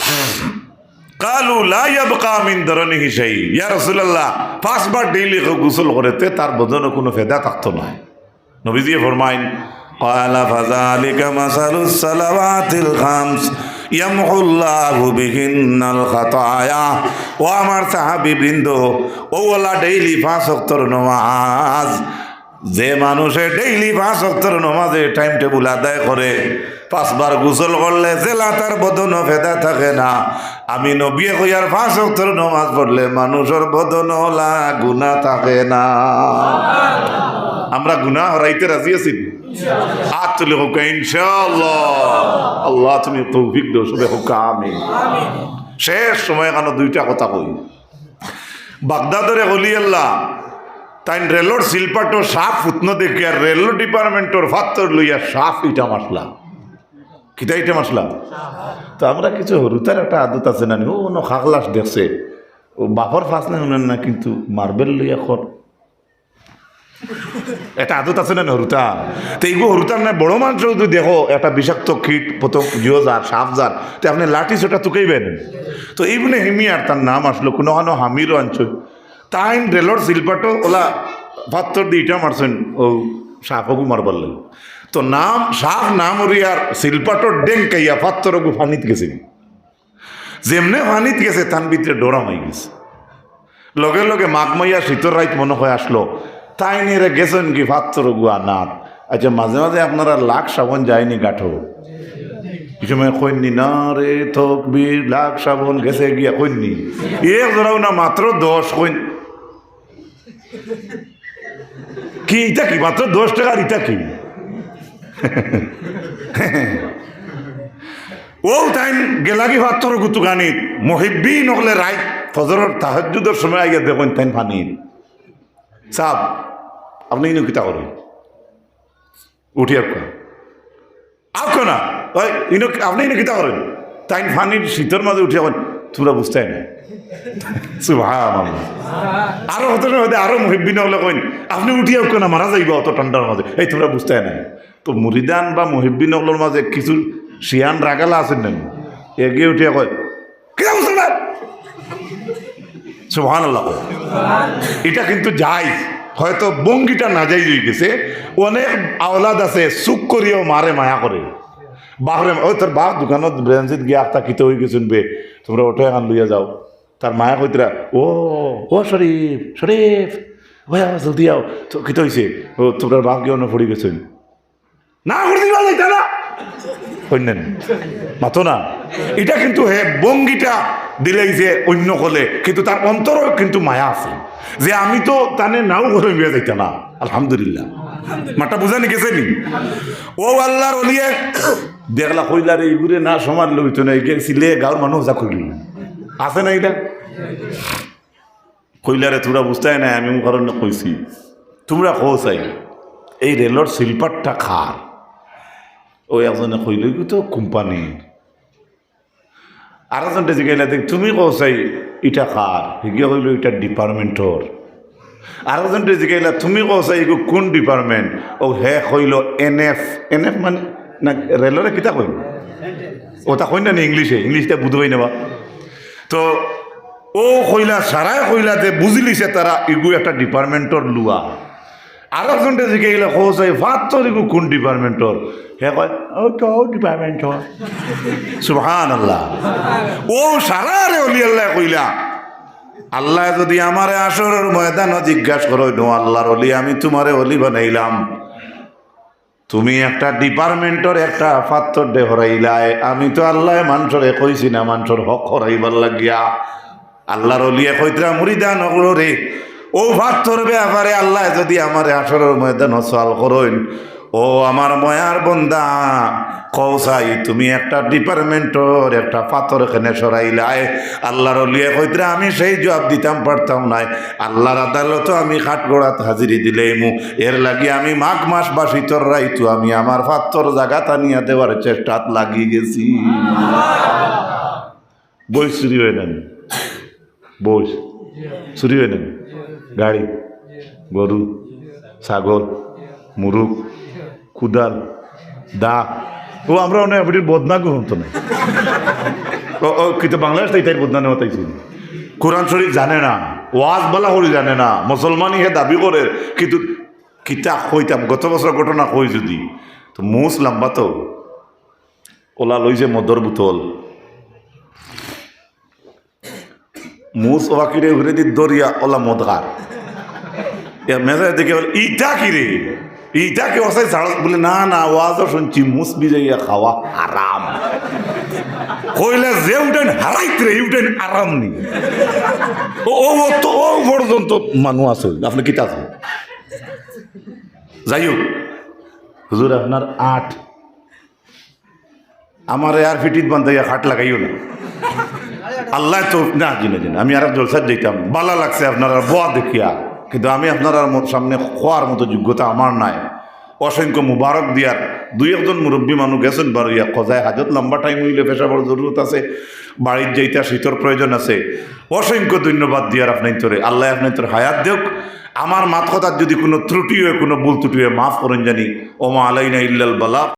কালু লা ইয়াবকা মিন দারানিহি শাই। ইয়া রাসূলুল্লাহ, পাঁচবার daily কেউ গোসল করে, তে তার বদনো কুনু ফেদা থাকতো নায়। নবীজিয়ে ফরমাইন, ক্বালা ফাযালিকা মাসালুস সালাওয়াতিল খামস ইয়ামহুল্লাহু বিহিন্নাল খাতায়া। ও আমার সাহাবীবৃন্দ, ও ওলা daily পাঁচ ওয়াক্তর নমাজ, যে মানুষে daily পাঁচ ওয়াক্তর নমাজে time table আদায় করে, পাঁচবার গোসল করলে যেলা তার বদনো ফেদা থাকে না। আমি নবিয়ে কইয়ার পাঁচ ওয়াক্তর নমাজ পড়লে মানুষর বদনো ওলা গুনা থাকে না। আমরা গুনা হরাইতে রাজি আছি? আত তুলি কউক্কা ইনশাআল্লাহ। আল্লাহ তুমি তৌফিক দেও, সবে কউক্কা আমিন। শেষ সময় কেন দুইটা কথা কই। বাগদাদর এক অলি আল্লাহ, তাইন রেলর সিলপাটো সাপ ফুতনো দেখিয়া রেল ডিপার্টমেন্টর ফাত্তর লইয়া সাপ ইটা মারলা। কিতা ইটা মারলা? তো আমরা কিছু হুরুতার একটা আদত আছে না নি, ও অনো খাগলাস দেখছে, ও বাপর ফাস না হুনইন না, কিন্তু মার্বেল লইয়া খর। একটা আদত আছে না নি হুরুতার? তো এইগু হুরুতার না, বড় মানুষ যদি দেখো একটা বিষাক্ত কীট পতঙ্গ জিও যার, সাপ যার, তো আপনে লাঠি সোটা তুকাইবেন। তো ইবনে হিমিয়ার তার নাম আসলো, কুনুখানো হামিরও আনছইন। তাইন রেলর সিলপাটো অলা ফাত্তর দি ইটা মারছইন, ও সাপগু মারবার লাগি। তো নাম, সাপ না মরিয়ার সিলপাটো ডেঙ্কাইয়া ফাত্তরগু ফানিত গেছে। যেমনে ফানিত গেছে, তান ভিতরে ডর হামাই গেছে। লগে লগে মাঘ মাইয়া শীতর রাইত মনো অয় আসলো, তাইন এরে গেছইন গি ফাত্তরগু আনাত। আচ্ছা, মাঝে মাঝে আপনারা লাক্স সাবন যায়নি গাটো? এই সময় কইননি, "না রে তকবীর, লাক্স সাবন গেছে গিয়া," কইননি? এক জোড়াও না, মাত্র দশ কইন। কি ইটা কি? মাত্র দশ টেকার ইটা কি? ও তাইন গেলাগি ফাত্তরগু তুকানিত, মুহিব্বিন অকলে রাইত ফজরর তাহাজ্জুদর সময় আইয়া দেখইন তাইন ফানিত। সাব, আপনে ইনো কিতা করইন? উঠি আউক্কা। আউক্কা না। ওই, ইনো, আপনে ইনো কিতা করইন? তাইন ফানির শীতর মাঝে উঠিয়া কইন, "তুমরা বুঝতায় নায়।" সুবহানাল্লাহ। আরো হতে না হতে আরো মুহিব্বিন অকলে কইন, "আপনে উঠি আউক্কা না, মারা যাইবা অত ঠান্ডার মাঝে। এই তুমরা বুঝতায় নায়।" তো মুরিদান বা মুহিব্বিন অকলর মাঝে কিছু শিয়ান রাগালা আছইন না নি? এগিয়ে উঠিয়া কয়, "কিতা বুঝতায় নায়?" সুবহানাল্লাহ। ইটা কিন্তু জায়েজ, হয়তো ভঙ্গিটা নাজায়েজ অই গেছে। অনেক আওলাদ আছে, চুপ করিয়াও মারে মায়া করে। বাপরে, "ও তোর বাপ দোকানত ব্রেঞ্চিত গিয়া আখতা কিতা অই গেছইন বে, তুমরা অটো এখান লইয়া যাও।" তার মায়ে কইতরা, "ও, ও শরীফ, শরীফ, ভাই আও, জলদি আও, তো কিতা অইছে? ও, তুমরার বাপ গিয়া অনো পড়ি গেছইন।" না করে দিবা যাইতা না। কইন না নি? মাতো না। ইটা কিন্তু হে ভঙ্গিটা দিলাইছে অন্য অকলে, কিন্তু তার অন্তরও কিন্তু মায়া আছে যে আমি তো তানে নাও করে বিয়া যাইতা না। আলহামদুলিল্লাহ। মাতটা বুঝা নি গেছে নি? ও আল্লাহর অলিয়ে দেখলা কইলা রে, ইগুরে না সমান লইতো না, এগিয়ে ছিলে গাঁওর মানুষ যা করিল। আছে না ইটা? কইলা রে, "তুমরা বুঝতায় নায়, আমি অউ কারণে কইছি।" তুমরা কও চাই, এই রেলর সিলপাটটা কার? ও একজনে কইল, "ইগু তো কোম্পানির।" আরেকজনরে জিগাইলা, "দেখ, তুমি কও চাই, ইটা কার?" হিগিয়ে কইল, "ইটা ডিপার্টমেন্টর।" আরেকজনরে জিগাইলা, "তুমি কও চাই, ইগু কোন ডিপার্টমেন্ট?" ও হে কইল, "এনএফ।" এনএফ মানে, না, রেলরে কিতা কইল? ওটা কইন না নি ইংলিশে, ইংলিশটা বুঝবাই না বা। তো ও কইলা, সারায় কইলা যে বুঝিলিছে তারা ইগু একটা ডিপার্টমেন্টর লুয়া। আরেকজনরে জিগাইলা, "কও চাই, ফাত্তর ইগু কোন ডিপার্টমেন্টর?" হে কয়, "ও তো ও ডিপার্টমেন্টর।" সুবহানাল্লাহ। ও সারারে অলি আল্লায় কইলা, আল্লায় যদি আমারে হাশরর ময়দানো জিজ্ঞাস করইন, "ও আল্লাহর অলি, আমি তুমারে অলি বানাইলাম, তুমি একটা ডিপার্টমেন্টর একটা ফাত্তর দে হরাইলায়, আমি তো আল্লায় মানষরে কইছি না মানষর হক হরাইবার লাগিয়া।" আল্লাহর অলিয়ে কইতরা, "মুরিদান অকলরে, অউ ফাত্তর ব্যাপারে আল্লায় যদি আমারে হাশরর ময়দানো সওয়াল করইন, ও আমার ময়ার বন্দা, কও চাই, তুমি একটা ডিপার্টমেন্টর একটা ফাত্তর কেনে সরাইলায়?" আল্লাহর অলিয়ে কইতরা, "আমি সেই জুয়াব দিতাম পারতাম নায়, আল্লাহর আদালতো আমি কাঠগড়াত হাজিরি দিলাইমু, এর লাগি আমি মাঘ মাস বা শীতর রাইতো আমি আমার ফাত্তর জাগাত আনিয়া দেওয়ার চেষ্টাত লাগি গেছি।" বই চুরি অয় না নি? বই চুরি অয় না নি? গাড়ি, গরু, ছাগল, মুরুগ, কুদাল, দা। ও আমরা অনেক আপনি বদনা গ্রহণ তো নাই। ও, ও, কিন্তু বাংলাদেশ তো এটাই বদনা নেওয়া তাইছিল। কোরআন শরীফ জানে না, ওয়াজ বালা করি জানে না, মুসলমানি হে দাবি করে, কিন্তু কিতা কইতাম, গত বছর ঘটনা কই যদি, তো মুস লম্বা তো, ওলা লইছে মদর বোতল, মুস ওয়াকিরে উগরে দি দরিয়া ওলা মদ খার। ইয়া মেজাজ দেখে বলে, "ইটা কি রে? ইটা কি অসাই ছাড়স?" বলে, "না, না, ওয়াজও শুনছি, মুস ভিজাইয়া খাওয়া হারাম।" কইলে, "যে উঠেন হারাইত রে, উঠেন আরাম নি।" ও, ও, ও তো, ও পর্যন্ত মানু আছে, আপনি কিতা আছে? যাই হোক, হুজুর, আপনার আট আমারে আর ফিটিত বান্ধাইয়া খাট লাগাইও না। আল্লাহ তো, না, জি না, জি না, আমি আরক জলসাত যাইতাম, বালা লাগছে আপনারার বওয়া দেখিয়া, কিন্তু আমি আপনারার মত-, সামনে কওয়ার মতো যোগ্যতা আমার নাই। অসংখ্য মুবারক দিয়ার, দুই একজন মুরব্বী মানুষ গেছইন বার অইয়া, কজায় হাজত, লম্বা টাইম অইলে পেশাবর জরুরত আছে, বাড়িত যাইতা শীতর প্রয়োজন আছে। অসংখ্য ধন্যবাদ দিয়ার আপনাইন্তরে, আল্লাহ আপনাইন্তরে হায়াত দেউক। আমার মাত কথাত যদি কুনু ত্রুটি অয়, কুনু ভুল ত্রুটি অয়, মাফ করইন জানি। ওমা আলাইনা ইল্লাল বালাগ।